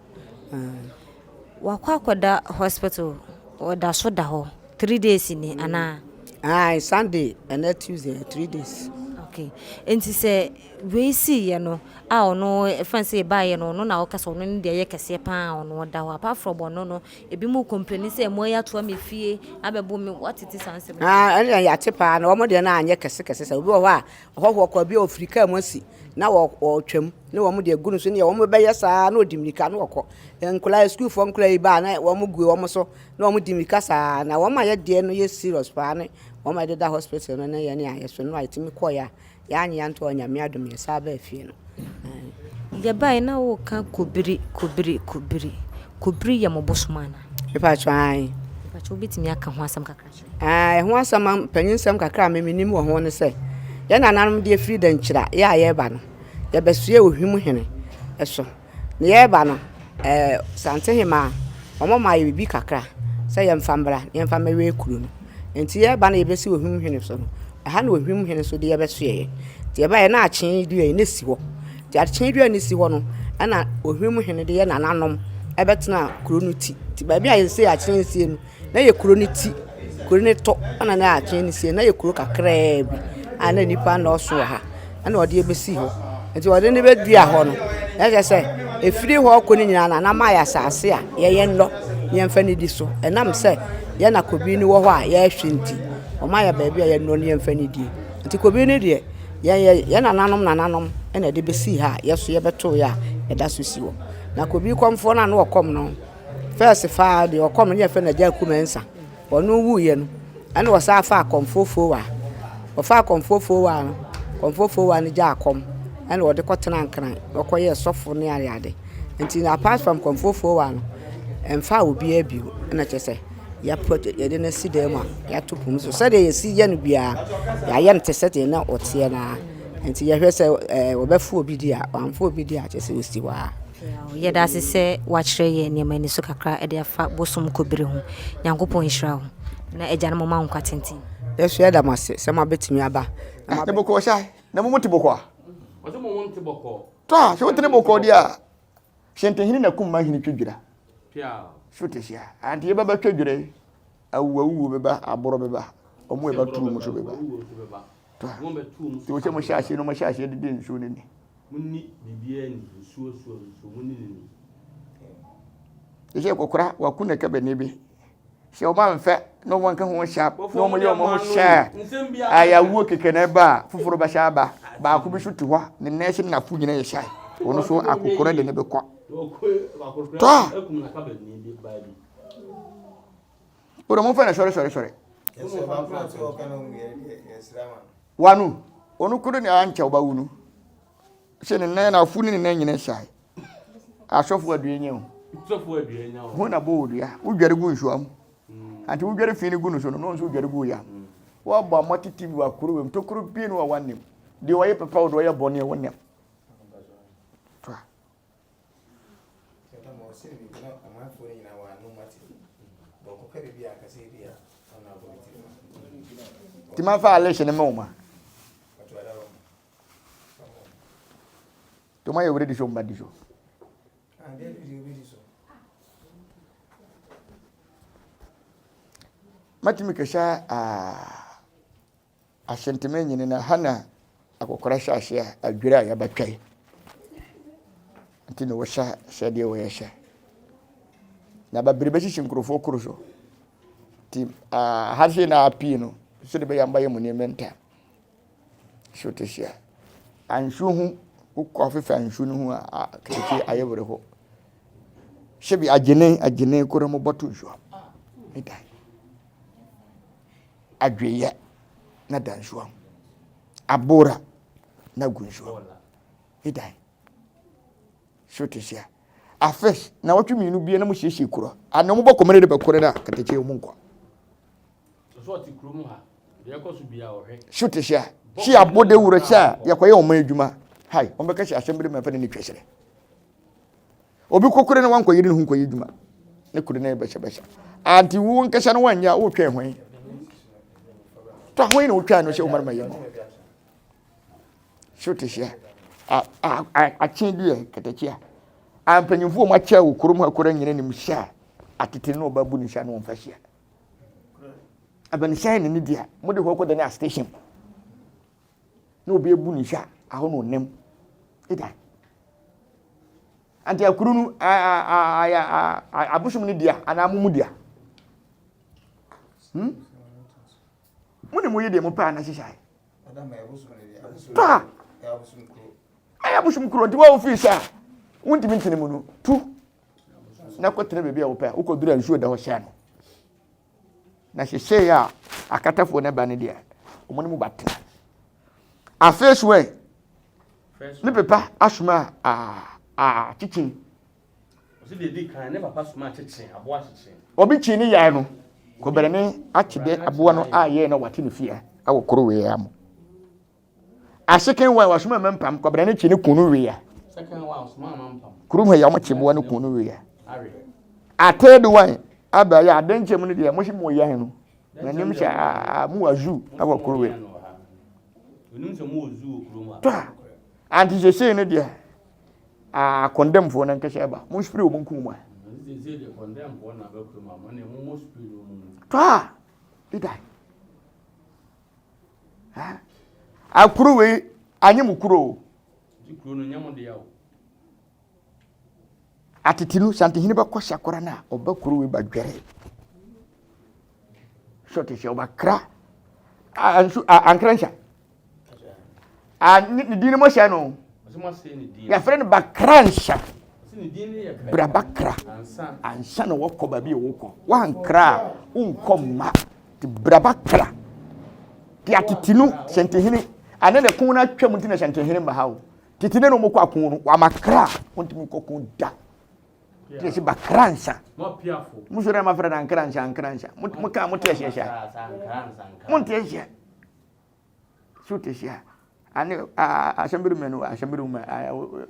Wakɔ akɔda hospital, ɔda so da hɔ 3 days ni anaa? Aye, Sunday ɛnɛ Tuesday 3 days. Okay, nti sɛ wei siiɛ no a ɔno ɛfɛn sɛ ɛbaeɛ no, ɔno na ɔka sɛ ɔno ne deɛ ɛyɛ kɛseɛ paa a ɔno ɔda hɔ. Apart from ɔno no, ebi mu complain sɛ mmoa yi atoa me fie abɛbo me, watete saa nsɛm no? Ah, ɛno deɛ yɛate paa na wɔn deɛ no anyɛ kɛse kɛse sɛ obi wɔ hɔ a ɔhɔhoɔ kɔ bi a ɔfiri kaa mu asi na wɔretwam ne wɔn de agu no so ne wɔn bɛyɛ saa na ɔdi mmirika na ɔkɔ. Nkwadaa sukuufoɔ nkwadaa yi ba a na wɔn gu wɔn so na wɔn di mmirika saa na wɔn a yɛ deɛ no yɛ serious paa ne wɔn a yɛdeda hospital no ne yɛn a yɛso no a yɛtumi kɔeɛ a yɛanye anto a Nyame adom yɛsan baa fie no. Yɛbaeɛ na woka kobiri kobiri kobiri. Kobiri yɛ mo bosom anaa? Mepakyɛ ae. Mepakyɛ wobɛtumi aka ho asɛm kakra kyerɛ? Ae, ɛho asɛm a mpanyin kakra a me menim wɔ ho ne sɛ, yɛn nananom de afiri Dankyira yɛ a yɛreba no, yɛbɛsoɛɛ Ohwim hene so. Na yɛreba no, ɛɛ Santehemaa, wɔmaa yɛ biribi kakra sɛ yɛmfa mmra na yɛmfa mmɛwɛn kuro no. Nti yɛreba na yɛbɛsi Ohwim hene so no, ɛha na Ohwim hene nso de yɛbɛsoɛeɛ. Nti yɛbaeɛ na akyee dua yi na ɛsi hɔ. Nti akyee dua no si hɔ no, ɛna Ohwim hene de yɛn nananom bɛtenaa kuro no ti. Nti baabi a yɛsei akyee sie no, Na yɛ kuro no ti, kuro no to na na atwene no sie. Na yɛ kuro kakraa bi a na nnipa nnɔɔso wɔ ha ɛna ɔde yɛ bɛsii hɔ. Nti ɔde no bɛdua hɔ no, na kyerɛ sɛ ɛfiri hɔ rekɔ no nyinaa no na ama ayɛ asase a yɛyɛ nnɔ na yɛmfa nnidi so. Ɛnam sɛ yɛn na kɔbi no wɔ hɔ a yɛrehwɛ nti, wɔma yɛ baabi a yɛnnɔ na yɛmfa nnidie. Nti kɔbi no deɛ, yɛn yɛ yɛn nananom nananom na ɛde bɛsii ha a yɛn nso yɛbɛtoeɛ a ɛda so si hɔ. Na kɔbi kɔmfoɔ no a na ɔkɔm no, First faa deɛ ɔkɔm no yɛfrɛ no Agya Aku Mensah. Ɔno wuiɛ no, ɛna ɔsan faa Kɔmfoɔ Fowa. Ɔfaa Kɔmfoɔ Fowa no, Kɔmfoɔ Fowa no gyaa kɔm ɛna ɔde kɔtenaa Nkran na ɔkɔyɛɛ sɔfo ne adeade. Nti apart from Kɔmfoɔ Fowa no, ɛmfaa obiara bio. Ɛna kyerɛ sɛ yɛapɔ yɛde no asi dan mu a yɛato pon so. Sɛdeɛ yɛsi yɛ no biara, yɛayɛ no te sɛ deɛ na ɔteɛ no ara. Nti yɛhwɛ sɛ ɛɛ wɔbɛfo obi di a, wɔamfo obi di a kyerɛ sɛ ɔsi hɔ ara. Yɛda ase sɛ woakyerɛ yɛn nneɛma ani so kakra de afa bosom kɔbere ho. Nyankopɔn nhyira wo na Agya no moma wo nkwa tenten. Yɛso yɛda mo ase sɛ moabɛtumi aba. Na ne bɔkɔɔ hyɛ na mo mo te bɔkɔɔ a. Ɔsɛ mo mo nte bɔkɔɔ. Tɔ a sɛ wotene bɔkɔɔ deɛ a hyɛntɛhene na kum ma hene twa dwira. So te hyɛ a ante yɛbɛba twa dwira yi awu awuo bɛba aborɔ bɛba ɔmo ɛba tuo mu so bɛba. Tɔ a nti wɔ sɛ mo hyɛ aseɛ no mo hyɛ aseɛ dede nsuo no ni. Monni biribiara ni, nsuo nsuo nsuo, monni no ni. Ɛsɛ kɔkora wako na ɛka bɛne bi sɛ ɔma mfɛ na ɔma nka ho hyɛ na ɔma yɛ ɔma ho hyɛ ayawuo kɛkɛ na ɛba a foforɔ bɛhyɛ aba baako bi so te hɔ ne nan ase nafo nyina yɛ hyɛ ɔno so akokora de ne bɛkɔ tɔ a wode momfɛ no sɔre sɔre sɔre wano ɔno koro ne ankyɛ ɔba no sɛ ne nan afu ne ne nan nyina hyɛe asɔfo adua nya o ho na bɔ odua wodware gu nsuo mu mm. ante wodware fi no gu no so no no nso wodware gu ya mm. wɔabɔ amɔ tete bi wɔ akoro wɔ mu tokuro bie no a wɔanim deɛ ɔyɛ papa wo deɛ ɔyɛ bɔne a wɔnam nti mamfa alehye ne ma wo ma nti ɔma yɛ wura di so mba di so matumi kɛhyɛ ahyɛntɛmɛ nyini na ha na akɔkora hyɛ ase a adwiri a yɛbɛtwa yi nti na wɔhyɛ hyɛdeɛ wɔyɛ hyɛ na babere bɛhyehye nkurɔfoɔ koro so nti ha sei na apii no sɛde bɛyɛ mbayɛ mu nneɛma ntam. So te hyia. Ansuo ho wokɔ afefa nsuo no ho a kete ayɛ were hɔ. Hyɛbi agyene agyene koro mo bɔto nsuo. Ne dan. Adweyɛ na da nsuo ho. Abora na gu nsuo. Ne dan. So te hyia. Afes na wɔtwe mmienu bia na mo siesie kuro. Ana mo bɔ kɔmene de bɛkore na katakye mo nkɔ. So te hyia. Si abɔ dawuro sɛ a yɛkɔyɛ ɔman adwuma. Hai, wɔn bɛka sɛ asɛm bi de mɛmfa ne ne twa serɛ. Obi kokore na wankɔyere ne ho nkɔyɛ adwuma. Ne kore na ɛbɛhyɛbɛhyɛ. Ante wo nkasa no wanyɛ a wotwɛn hwan? Tɔ hwan na wotwɛn no sɛ woma no ma yɛ mu. So te hyia. Akye bi yɛ katakyia. A mpanyimfoɔ wɔn akyɛ wɔ kurom ha kora nyina nim hyɛ a atete no ɔba bu ne hyɛ no wɔmfa hyia. Abanihyɛn ne ne dea mode hɔ kɔda ne a station na obi abu ne nsa ahɔ na ɔnam ɛda anti akuru no abosom ne dea anaa mo mu dea hmm? mo ne mo yɛ deɛ mo pɛ ana hyehyɛ paa ɛyɛ abosom kuro nti wɔn ofiri sɛ a wontumi ntene mu no tu na kɔtena baabi a wopɛ a wokɔduru a nsuo da hɔ hyɛ no na sesei a akatafoɔ no ba no deɛ wɔn ne mu batena afei so ɛ ne pepa asoma a a kyekyen obi kyi ne yae no kɔbɛrɛ ne akyede aboa no a yɛɛ na wate ne fie awɔ koro wei amu Asekan wa wasoma ma mpam kwabena ne kye ne kun no wia. Kurom ha ya wɔn kye boa ne kun no wia. Atɛɛde wan aba yɛ ade nkyɛn mu no deɛ mo si mo yɛ no. Na nim sɛ aa mo wɔ zoo ɛwɔ kuro wei. Tɔ a anti sesei no deɛ aa kɔndɛmfoɔ no nkɛsɛ ɛba mo spray wɔn nkum mu a. Tɔ a ida. Akuro wei anyɛ mo kuro o. Atete no santehene bɛkɔ sakora no a ɔba kuro wei ba dwɛre. Sɔte sɛ ɔbakra nso ankra nsa. Ne din no mo hyɛ no. Yɛfrɛ no bakra nsa. Bra bakra ansa na wɔkɔ baabi a wɔkɔ. Wankra a wonkɔ mma. Nti bra bakra. Te atete no sɛntehene ane ne ko no atwam nti na sɛntehene mma ha o. Tete ne no wɔkɔ ako no wama kra wɔntumi nkɔ ko da. Nti yɛsi bakra nsa. Mo sɔrɔ ma frɛ no ankra nsa ankra nsa. Mo ka mo te aseɛ saa. Mo nte aseɛ. So te aseɛ. Ane asɛm bi mɛ no asɛm bi mɛ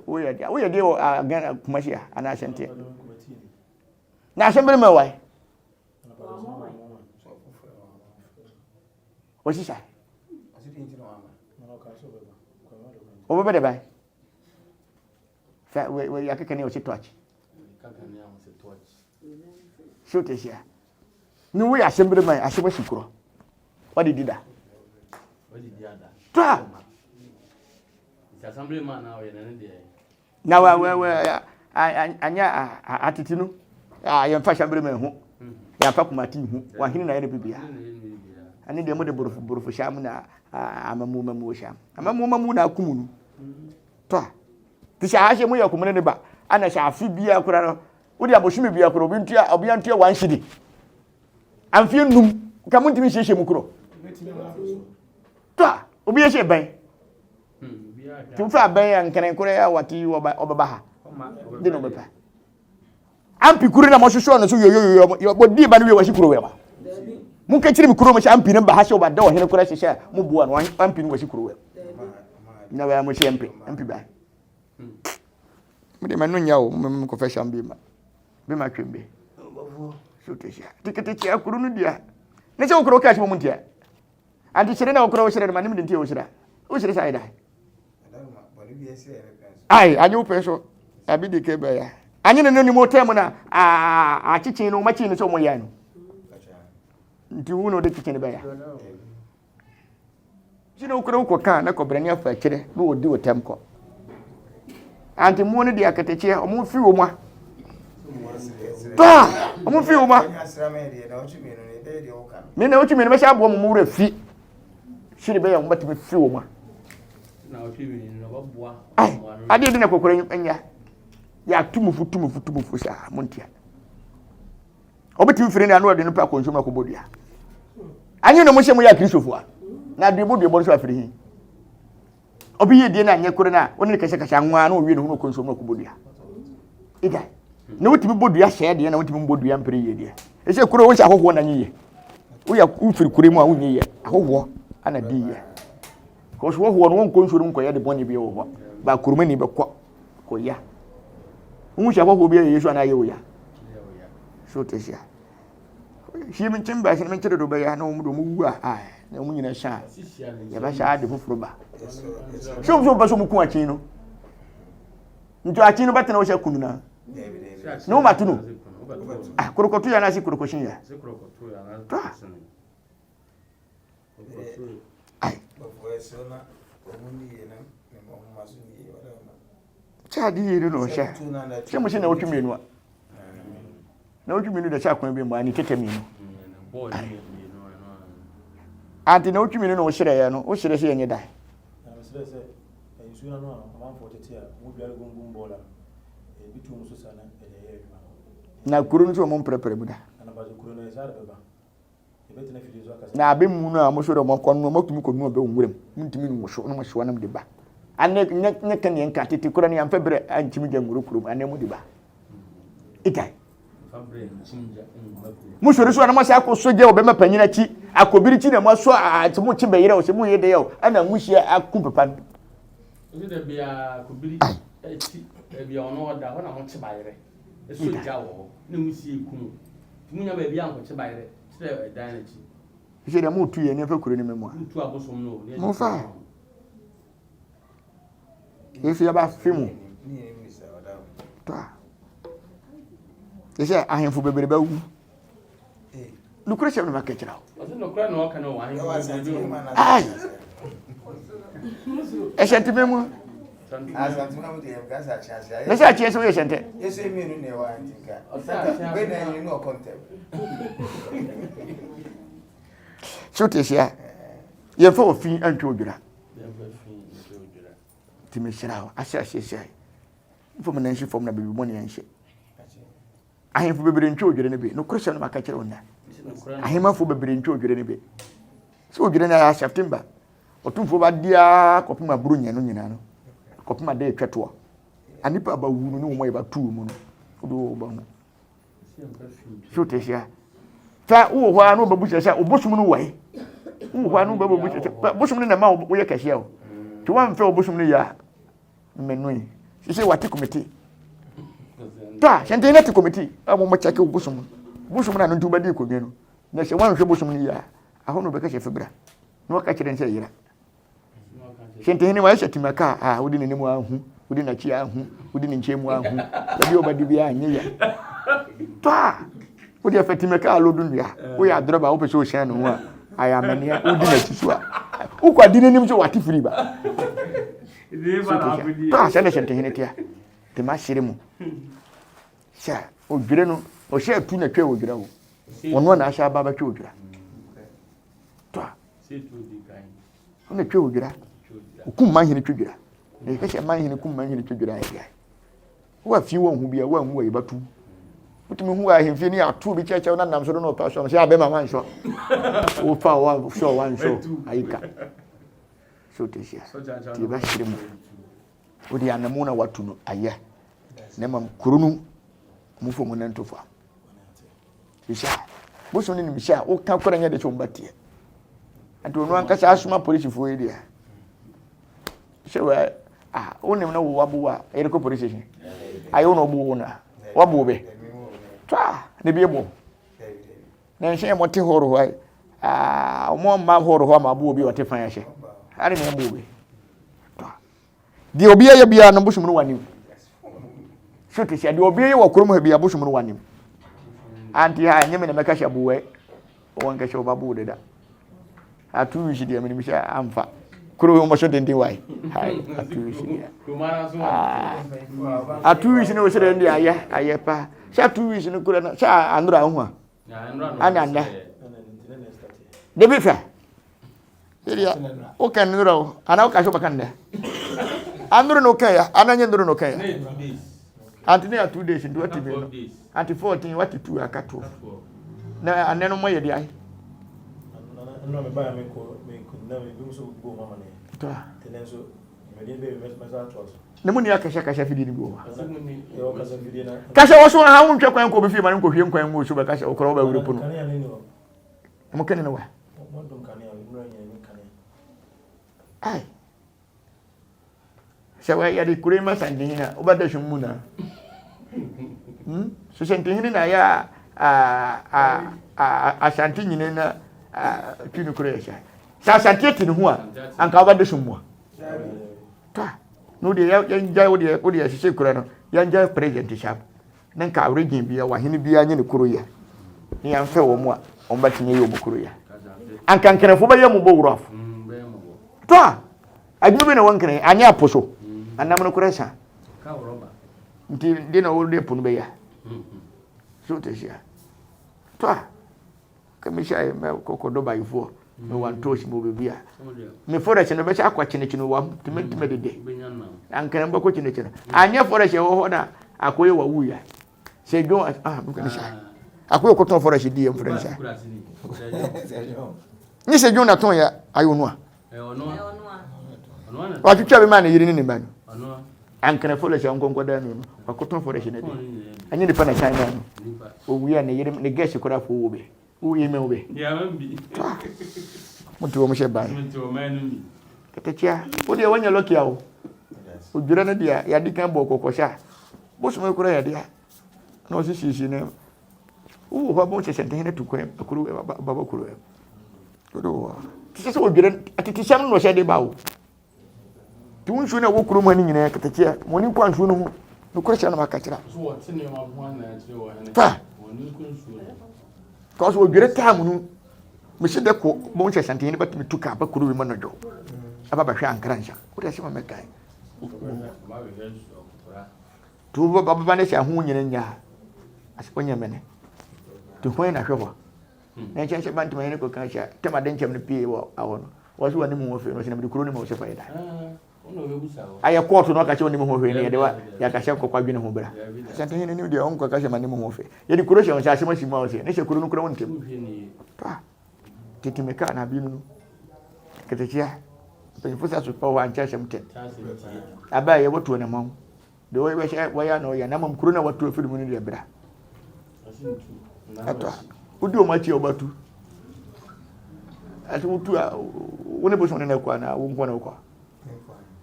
woyɛ deɛ woyɛ deɛ wɔ Ghana Kumasi a anaa asɛnteɛ. Na asɛm bi mɛ wae. Wɔsisa. Wɔbɛbɛ dɛ ban. Fɛ wɔ wɔ akeka ne wɔsi torch. So te sia. Ne wo yɛ asɛm bi man asɛm asi korɔ. Wɔde di da. Tɔ. Na wa wa wa anyɛ atete no yɛmfa hyɛmbere ma ɛho yɛmfa kumate ho wahene na yɛ no bibia ɛne deɛ mode borofo borofo hyɛ mu na amamu mamu hyɛ mu amamu mamu na akumu no tɔ a te sɛ ahyɛ mu yɛ kumene ne ba ana sɛ afe bia kora no wode abosome bia kora obi ntua obi antua one cedi amfie num ka montumi nhyehyɛ mu korɔ tɔ a obi yɛ hyɛ bɛn Nti wofa abɛn a nkɛnɛ korɛ a wate yi ɔbɛba ha de na ɔbɛpa ampi kuro na mɔhwehwɛ ɔno so yoyoyoyo wɔdi ba no wie wɔsi kuro wɛ ma mo nka kyerɛ mi kuro mo sɛ ampi no ba ha sɛ ɔba da ɔhene korɛ hyehyɛ mo boa no ampi no wɔsi kuro wɛ na wɛ mo sɛ ampi ampi ba mo de ma no nya o mo mo kɔfɛ hyɛn bi ma bi ma twɛn bi so te hyɛ tikiti kuro no deɛ ne sɛ wokuro kaasi mo ntia Ante hyere na wokora wohyere no ma nim de nti wohyira. Wohyere saa da. Ai, anye wo pɛ so. Abi de ke bɛya. Anye ne no ni mo tɛm na a akyekyen no makyi no sɛ mo yɛ no. Nti wo na ɔde kyekyen no bɛya. Nti na wokora wokɔ kan na kɔbrɛ ne afa akyire na wɔdi wo tɛm kɔ. Ante mmoa no deɛ akatakyeɛ ɔmo mfiri wɔn a. Paa ɔmo mfiri wɔn a. Me na wotwi mmienu bɛhyɛ aboɔ mo mo werɛ fi. Sini bɛyɛ ɔmo bɛtumi firi wɔn a. Ai, adeɛ de na kɔkɔrɔ nya. Yɛato mu fo, tu mu fo, tu mu fo saa, montia. Ɔbɛtumi firi ne ano ɔde no pɛ akɔ nsuom akɔbɔ dua. Anyɛ na mo hyɛ mo yɛ akristofo a, na aduebɔ duebɔ nso afiri he. Obi yɛ die na anyɛ koro na ɔne ne kasakasa anwa na ɔwie ne ho na ɔkɔ nsuom na ɔkɔbɔ dua. Ida. Na wotumi bɔ dua sɛɛ deɛ na wotumi mbɔ dua mpere yie deɛ. Ɛsɛ kuro wo sɛ ahɔhoɔ na nye yɛ. Woyɛ wofiri kuro mu a wonyɛ yɛ. Ahɔhoɔ ana di yɛ. Kɔso hɔhoɔ no wɔnkɔ nsuo no mu nkɔyɛ de bɔne bi wɔ hɔ. Ba kuromani bɛkɔ kɔya. Wohu sɛ ahɔhoɔ bi ayɛ Yesu anaa ayɛ wo ya. So te sia. Hwie me nkyɛn baasi na me nkyɛn dodo bɛyɛ na wɔn de wɔn wu a na wɔn nyinaa hyɛ a yɛbɛhyɛ ade foforɔ ba. Sɛ wɔn sɛ wɔn pɛ sɛ wɔn ku akyi no. Nti akyi no bɛtena wɔhyɛ kunu na. Na wɔn ato no. Ah korokɔto yɛ anaasɛ korokɔhyen yɛ. To a. Ai. Kyɛ ade yie no na ɔhyɛ. Sɛ mo sɛ na wɔtwe mmienu a. Na wɔtwe mmienu da sɛ akwan bi mu a ne tɛtɛ mmienu. Ante na wɔtwe mmienu na wɔhyerɛ yɛ no wohyerɛ sɛ yɛnyɛ da. Na kuro no nso wɔn mprɛprɛ mu da. Na abɛ mu no a wɔn so dɛ wɔn akɔ no wɔn atumi kɔ nu abɛ wɔn nwuram wɔn ntumi nwoso na wɔn ahyew anam de ba anɛ nyɛ nyɛ kɛ neɛ nka tete kora ne yɛnfɛ berɛ ankyim gya nwuro kurom anɛ mu de ba itae mo sɔre so a na mo asa akɔ so gya ɔbɛma panyin akyi akɔbiri kyi na mo asɔ a sɛ mo kye bɛyerɛ o sɛ mo yɛ dɛ o ɛna mo hyia aku papa no. Ɛsɛ dɛ bia kɔbiri akyi baabi a ɔno ɔda hɔ na mo kye bayerɛ. Ɛsɔ gya wɔ hɔ na nwusie reku mo. Nti monnya baabi a nkɔkye bayerɛ kyerɛ ɛdan no akyi. Sɛ deɛ moretu yɛn ne mfa kuro no mu a. Montu abosom no o. Momfa. Yesu yɛba afe mu. Tɔ a. Sɛ ahemfo bebree bɛwu. Nokorɛ sɛm na maka kyerɛ wo. Ai! Ɛhyɛ ntoma mu. Na sɛ akyeɛ sɛ woyɛ hyɛntɛ. So te hyia. Yɛmfa ofi antwa odwira. Nti mesrɛ wo ahyɛ ahyɛ hyɛ. Mfa mu nan si fam na biribi bɔne anhyɛ. Ahemfo bebree ntwa odwiri no bi. Nokorɛ sɛm na maka kyerɛ wo nnɛ. Ahemafo bebree ntwa odwiri no bi. Sɛ odwiri no ayɛ September, ɔtumfoɔ ba diaa kɔpem aburo nyɛ no nyinaa no, kɔpem ade etwa toɔ. Anipa aba wu no ne wɔn a yɛba tu mu no, wode wɔ ba ho. So te hyia. Fa wowɔ hɔ a na wɔbɛbu sɛ sɛ obosom no wɔe. Wowɔ hɔ a na wɔbɛbu sɛ sɛ bosom no na ɛma woyɛ kɛseɛ o. Nti woamfɛ obosom no yie a, Mmenui. Sisi wate komiti. Ta, sɛ nti na te komiti a wɔn kyɛke wo bosom. Bosom na no nti wobɛdi nkonnwa no. Na sɛ woanhwɛ bosom no yie a, ahɔ na wobɛka sɛ fibra. Na waka kyerɛ no sɛ yera. Sɛ nti hene wayɛ sɛ timaka a wode n'anim ahu, wode n'akyi ahu, wode ne nkyɛn mu ahu. Baabi a wobɛde biara nyɛ ya. Ta, wode afɛ timaka a lodu nnua. Woyɛ adrɔba a wopɛ sɛ wohyɛn ne ho a, ayɛ amaneɛ wodi n'akyi so a. Wokɔ adi n'anim sɛ wate firi ba. Kaa sɛ ne hyɛntehene tea te ma sere mu sɛ odwire no ɔhyɛ atu na twa odwira o ɔno na ahyɛ aba bɛtwa odwira to a ɔna twa odwira okum man hene twa odwira na yɛka sɛ man hene kum man hene twa odwira ayɛ wo afie wɔn ho bia wɔn ho wɔ yɛbɛtu wotumi hu ahemfie ne ato bi kyɛkyɛw na nam so no na ɔpa so sɛ abɛma wansɔ wofa wansɔ wansɔ ayika So wote aseɛ? Nti yɛbɛhyere mu. Wode anamu na watu no ayɛ. Na mmom kuro no mufo mu nanto fa. Sisi a bosom no nim sɛ a woka kora nyɛ de sɛ wɔbɛteɛ. Nti ɔno ankasa asoma polisifoɔ yi deɛ. Sɛ wɔ a wonim na wo wabo a yɛde kɔ police station. Ayɛ wo na ɔbo wo na wabo bɛ. Twa na bi bɔ. Na nhyɛn a wɔte hɔ hɔ a wɔn mma hɔ hɔ ama aboɔ bi a ɔte fan ahyɛ ade na ɛbɔ obi deɛ obi ayɛ biara no bosom no wanim so te sɛ deɛ obi ayɛ wɔ kurom ha biara bosom no wanim ante ha ɛnyɛ me na mɛka hyɛ abowɛ wɔn nkɛhyɛ ɔba bo deda atu wisi deɛ menim sɛ amfa kuro wɔn so denden wae hai atu wisi deɛ atu wisi no wɔ sɛ deɛ ayɛ ayɛ paa sɛ atu wisi no kura no sɛ anora ho a ana nnɛ de bi fɛ. Sɛdeɛ woka nnora o, anaa woka sɛ wobɛka nnɛ. Anoro na woka ya, anaa nyɛ nnoro na woka ya. Ante ne ya 2 days nti wate mmienu. Ante 14 wate 2 aka 12. Na anɛ no moyɛ de ahe? Na mu ni akasakasa fidie no bi wɔ hɔ. Kasa wɔ so aha wontwa kwan kɔ obi fie ma no nkɔhwie nkwan ngu so bɛka sɛ wokora wobɛwere po no. Mo kene no wa. Ai. Sɛ wɔyɛ de kure ma santehene a wobɛda sum mu na. Hmm? So santehene na yɛ a a a asante nyina na twi no kure yɛ sɛ. Sɛ asante te ne ho a anka wobɛda sum mu a. Ta. No deɛ yɛngyae wo deɛ wo deɛ hyehyɛ kura no yɛngyae president saa. Ne nka region bia wahene bia nye ne koro yɛ ne yɛmfɛ wɔn a wɔn bɛtumi yɛ wɔn koro yɛ. Anka nkrɛfo bɛyɛ mo bɔ wurafo. To a adwuma bi na wɔn nkran anyɛ apo so anam no korɛ sa. Nti de na wɔde po no bɛyɛ. So te hyia. To a Ka me hyɛ mɛ kɔkɔ dɔ bayifoɔ me wa ntoosi me wɔ baabi a me forest no bɛsɛ akɔ kyenekyene wam tumi ntumi dede ankara mbɛkɔ kyenekyene anyɛ forest ɛwɔ hɔ na akɔyɛ wa wuya sɛ dwon ah me kɔ ne hyɛ akɔyɛ kɔtɔn forest di yɛ mfrɛ ne hyɛ nye sɛ dwon na tɔn yɛ ayɛ onua watwitwa bi ma ne yere ne ne ba no ankara forest a nkɔnkɔ dan no wakɔtɔn forest no de ɛnyɛ nipa na kyan dan no owie a ne yere ne gɛs koraa fo wo bɛ wo yɛ mɛ wo bɛ mo te wɔn hyɛ ban katakyia wo deɛ wɔnyɛ lɔki awo odwira no deɛ yɛade kan bɔ kɔkɔ hyɛ a bosom koraa yɛde a na ɔsi siesie na wowɔ hɔ a bɔn sɛ sɛntɛn to kwan akuro baba kuro wode wɔ hɔ te sɛ sɛ odwira atetesɛm no na ɔhyɛ de ba o Nti wo nsuo no a ɛwɔ kurom ha no nyinaa katakyia ma wɔn nkɔ nsuo no ho nokorɛ hyɛ na maka kyerɛ fa kɔsɛ odwere taa mu no mesi dɛ kɔ bɔn sɛ santene no bɛtumi tu kaa ba kuro bi mu anadwo aba bɛhwɛ ankara nsa wode asɛm a mɛkae nti wobɛba ne sɛ ho nyina nya a wonyɛ mene nti hwan na hwɛ hɔ Na nkyɛn sɛ bantama yɛn kɔka hyɛ tɛm ade nkyɛm no pie wɔ awɔ no wɔ so wɔne mu ho hwee no sɛ na mede kuro no ma wo sɛ fa yɛ da ayɛ kɔɔto no ɔka sɛ ɔne mu ho hwee no yɛde wa yɛaka sɛ nkɔkɔ adwene ho bra asantehene no deɛ ɔnkɔka sɛ ma ne mu ho hwee yɛde kuro hyɛ wo nsa asɛm asi mu a wo sɛ ne sɛ kuro no kura wo ntɛm pa tete me kaa na abi no no ketekyea mpanyimfo sa so pɛ hɔ ankyɛ asɛm tɛ abaa yɛwɔ tuo na ma wo Deɛ wɔyɛ bɛhyɛ wɔyɛ na ɔyɛ na mmom kuro na watu afiri mu no deɛ bra. Ɛtɔ a wodi wɔn akyi a wɔbɛtu. Ɛsɛ wotu a wo ne bosom ne na ɛkɔ anaa wo nko na wokɔ.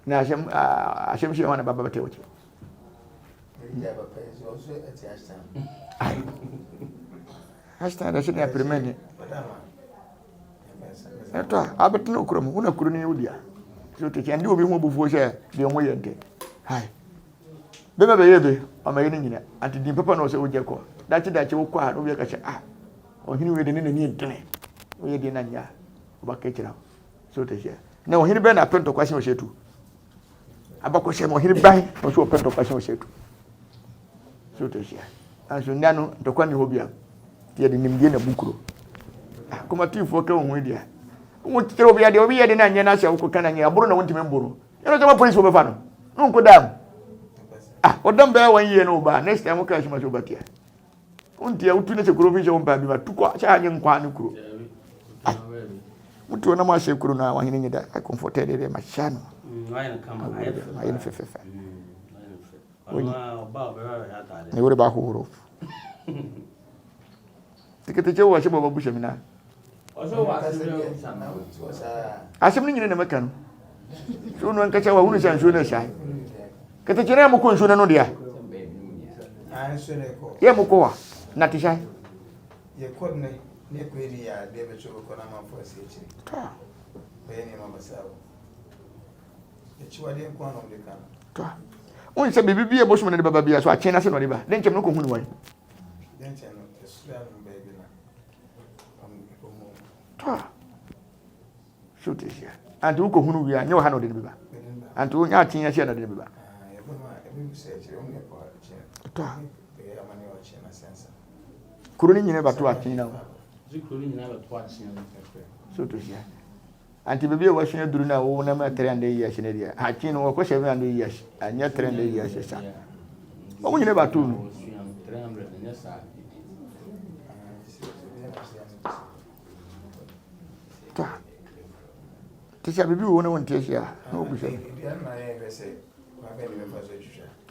Na asɛm asɛm si hɔ na baba bɛtɛ wɔkyɛ. Hashtag ɛsɛ ne apirima ni. Ɛtɔ a, abɛtena wo kurom, wo na kuro no yɛ wo dea. So te kyɛn de obi ho abufuo sɛ deɛ ɔmo yɛ ntɛ. Hai. Bɛma bɛyɛ be, ɔma yɛ no nyina. Ante din papa na ɔsɛ wogya kɔ. Dakye dakye wokɔ a na obi aka sɛ ah, ɔhene wei de ne n'ani ntene. Woyɛ deɛ na nyɛ a, ɔbɛka kyerɛ wo. So te kyɛ. Na ɔhene bɛn na apɛ ntɔkwa sen ɔhyɛ tu? Abakɔsɛm ɔhene ban na ɔsɛ ɔpɛ ntɔkwa sen ɔhyɛ tu. So te aseɛ? Nanso nnɛ no ntɔkwa nni hɔ bia. Yɛde nimdeɛ na bu kuro. Ah, kɔmatifoɔ ka ohun deɛ. Wɔn kyerɛ obi adeɛ obi yɛ de na nyɛ n'asɛ wokɔ ka na nyɛ aboro na wɔntumi mbo no. Yɛn sɛ wɔn polisi wɔbɛfa no. No nko dam. Ah, ɔdam bɛyɛ wɔn yie no ba. Next time wɔka asoma sɛ ɔbɛtia. Wontia wotu ne sɛ kuro fi sɛ wɔn paa bi ma tu kɔ sɛ anyɛ nkwa ne kuro. Ah, wotu ɔnam ahyɛ kuro no a wɔahene nyɛ da. Akɔmfɔtɛ deɛ deɛ ma hyɛ no. Ayɛ no fɛfɛɛfɛ. Ne wore ba hohoro. Teketekyɛ wɔ ahyɛ bɔbɔ buhyɛ mi na. Asɛm no nyina na mɛka no. So no ankasa wa hunu sɛ nsuo no ɛsae. Ketekyɛ na mokɔ nsuo no no deɛ. Yɛ mokɔ wa na te sae. Yɛkɔ ne ne kɔ ni yɛ adeɛ bɛkyɛ bɛkɔ na amanfoɔ asi akyire. Bɛyɛ nneɛma basaa wɔ. Akyiwadeɛ nko ara na wɔde ka no. Tɔ. Wohu sɛ biribi bi a bosom no de bɛba biara so akyen n'ase na ɔde ba. Dɛn nkyɛm no kɔhu no wɔn. Dɛn nkyɛn no ɛsoro anom baabi na ɔmu. Tɔ. So te hyia. Ante wokɔhu no wie a nyɛ wɔ ha na ɔde no bɛba. Ante wonya akyen ase na ɔde no bɛba. Tɔ. Kuro no nyina bɛto akyen na. So te hyia. Anti baabi a wasua aduru no a wo nam 300 years no deɛ, akye no wɔkɔ 700 years, anyɛ 300 years sa. Wɔn nyina bɛato no. Ta. Te sɛ biribi wɔ wo ne wo nte ase a, na wɔbu sɛ.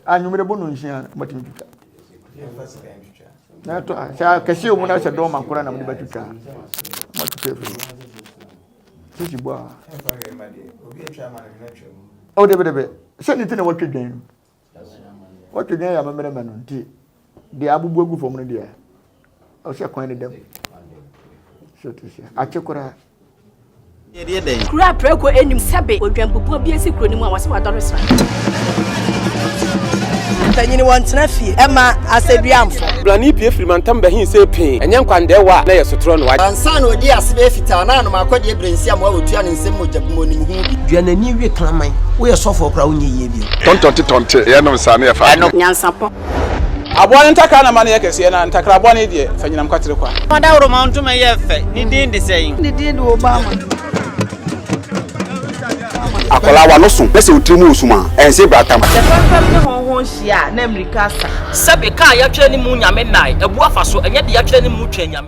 Anwummerɛ bɔ no nsia na matumi twitwa. Na ɛtɔ a sɛ akɛseɛ wɔ mu na sɛ dɔɔma koraa na mede bɛtwitwa a, matwitwa afiri hɔ. Sisi bɔ a. Oh, debe debe. Sɛ ne ti na wɔtwe dwan no. Wɔtwe dwan yɛ amammerɛ ma no nti deɛ abubu agu fam no deɛ ɔsɛ kwan ne dam. So te sɛ akye koraa. Kuro a prako nnim sɛbe odwanbubuo bi asi kuro no mu a wɔse wadɔre sra. Mpanyin wɔntena fie ɛma asɛduamfo. Blani pue firi mantam bɛhe see pee, ɛnyɛ nkwandɛɛwa a na ɛyɛ sotorɔ no wa. Ansa na ɔdii ase bɛyɛ fitaa na anom akɔdeɛ berɛ nsi amoa wɔtua ne nsam mogya bum ɔnim ho bi. Dua n'ani we kraman. Woyɛ sɔfoɔ koraa wonyɛ yie bio. Tɔntɔnte tɔnte yɛnom saa ne yɛfa Ɛno. Nyansapɔ. Aboa no ntakra na ma no yɛ kɛseɛ, na ntakra bɔne deɛ, fa nyinam kwatere kwa. Ɔdawuroma ntoma yɛ fɛ, ne din de sɛn? Ne din de Obama. Akwadaa w'ano so na sɛ wo tiri mu resum a, ɛnse bratam. Sɛ fɛmfɛm ne hɔnhɔn hyia a, na mmirika asa. Sɛbe, kaa yɛatwerɛ ne mu Nyame nnae, abu afa so, ɛnyɛ de yɛatwerɛ ne mu Twɛn Nyame.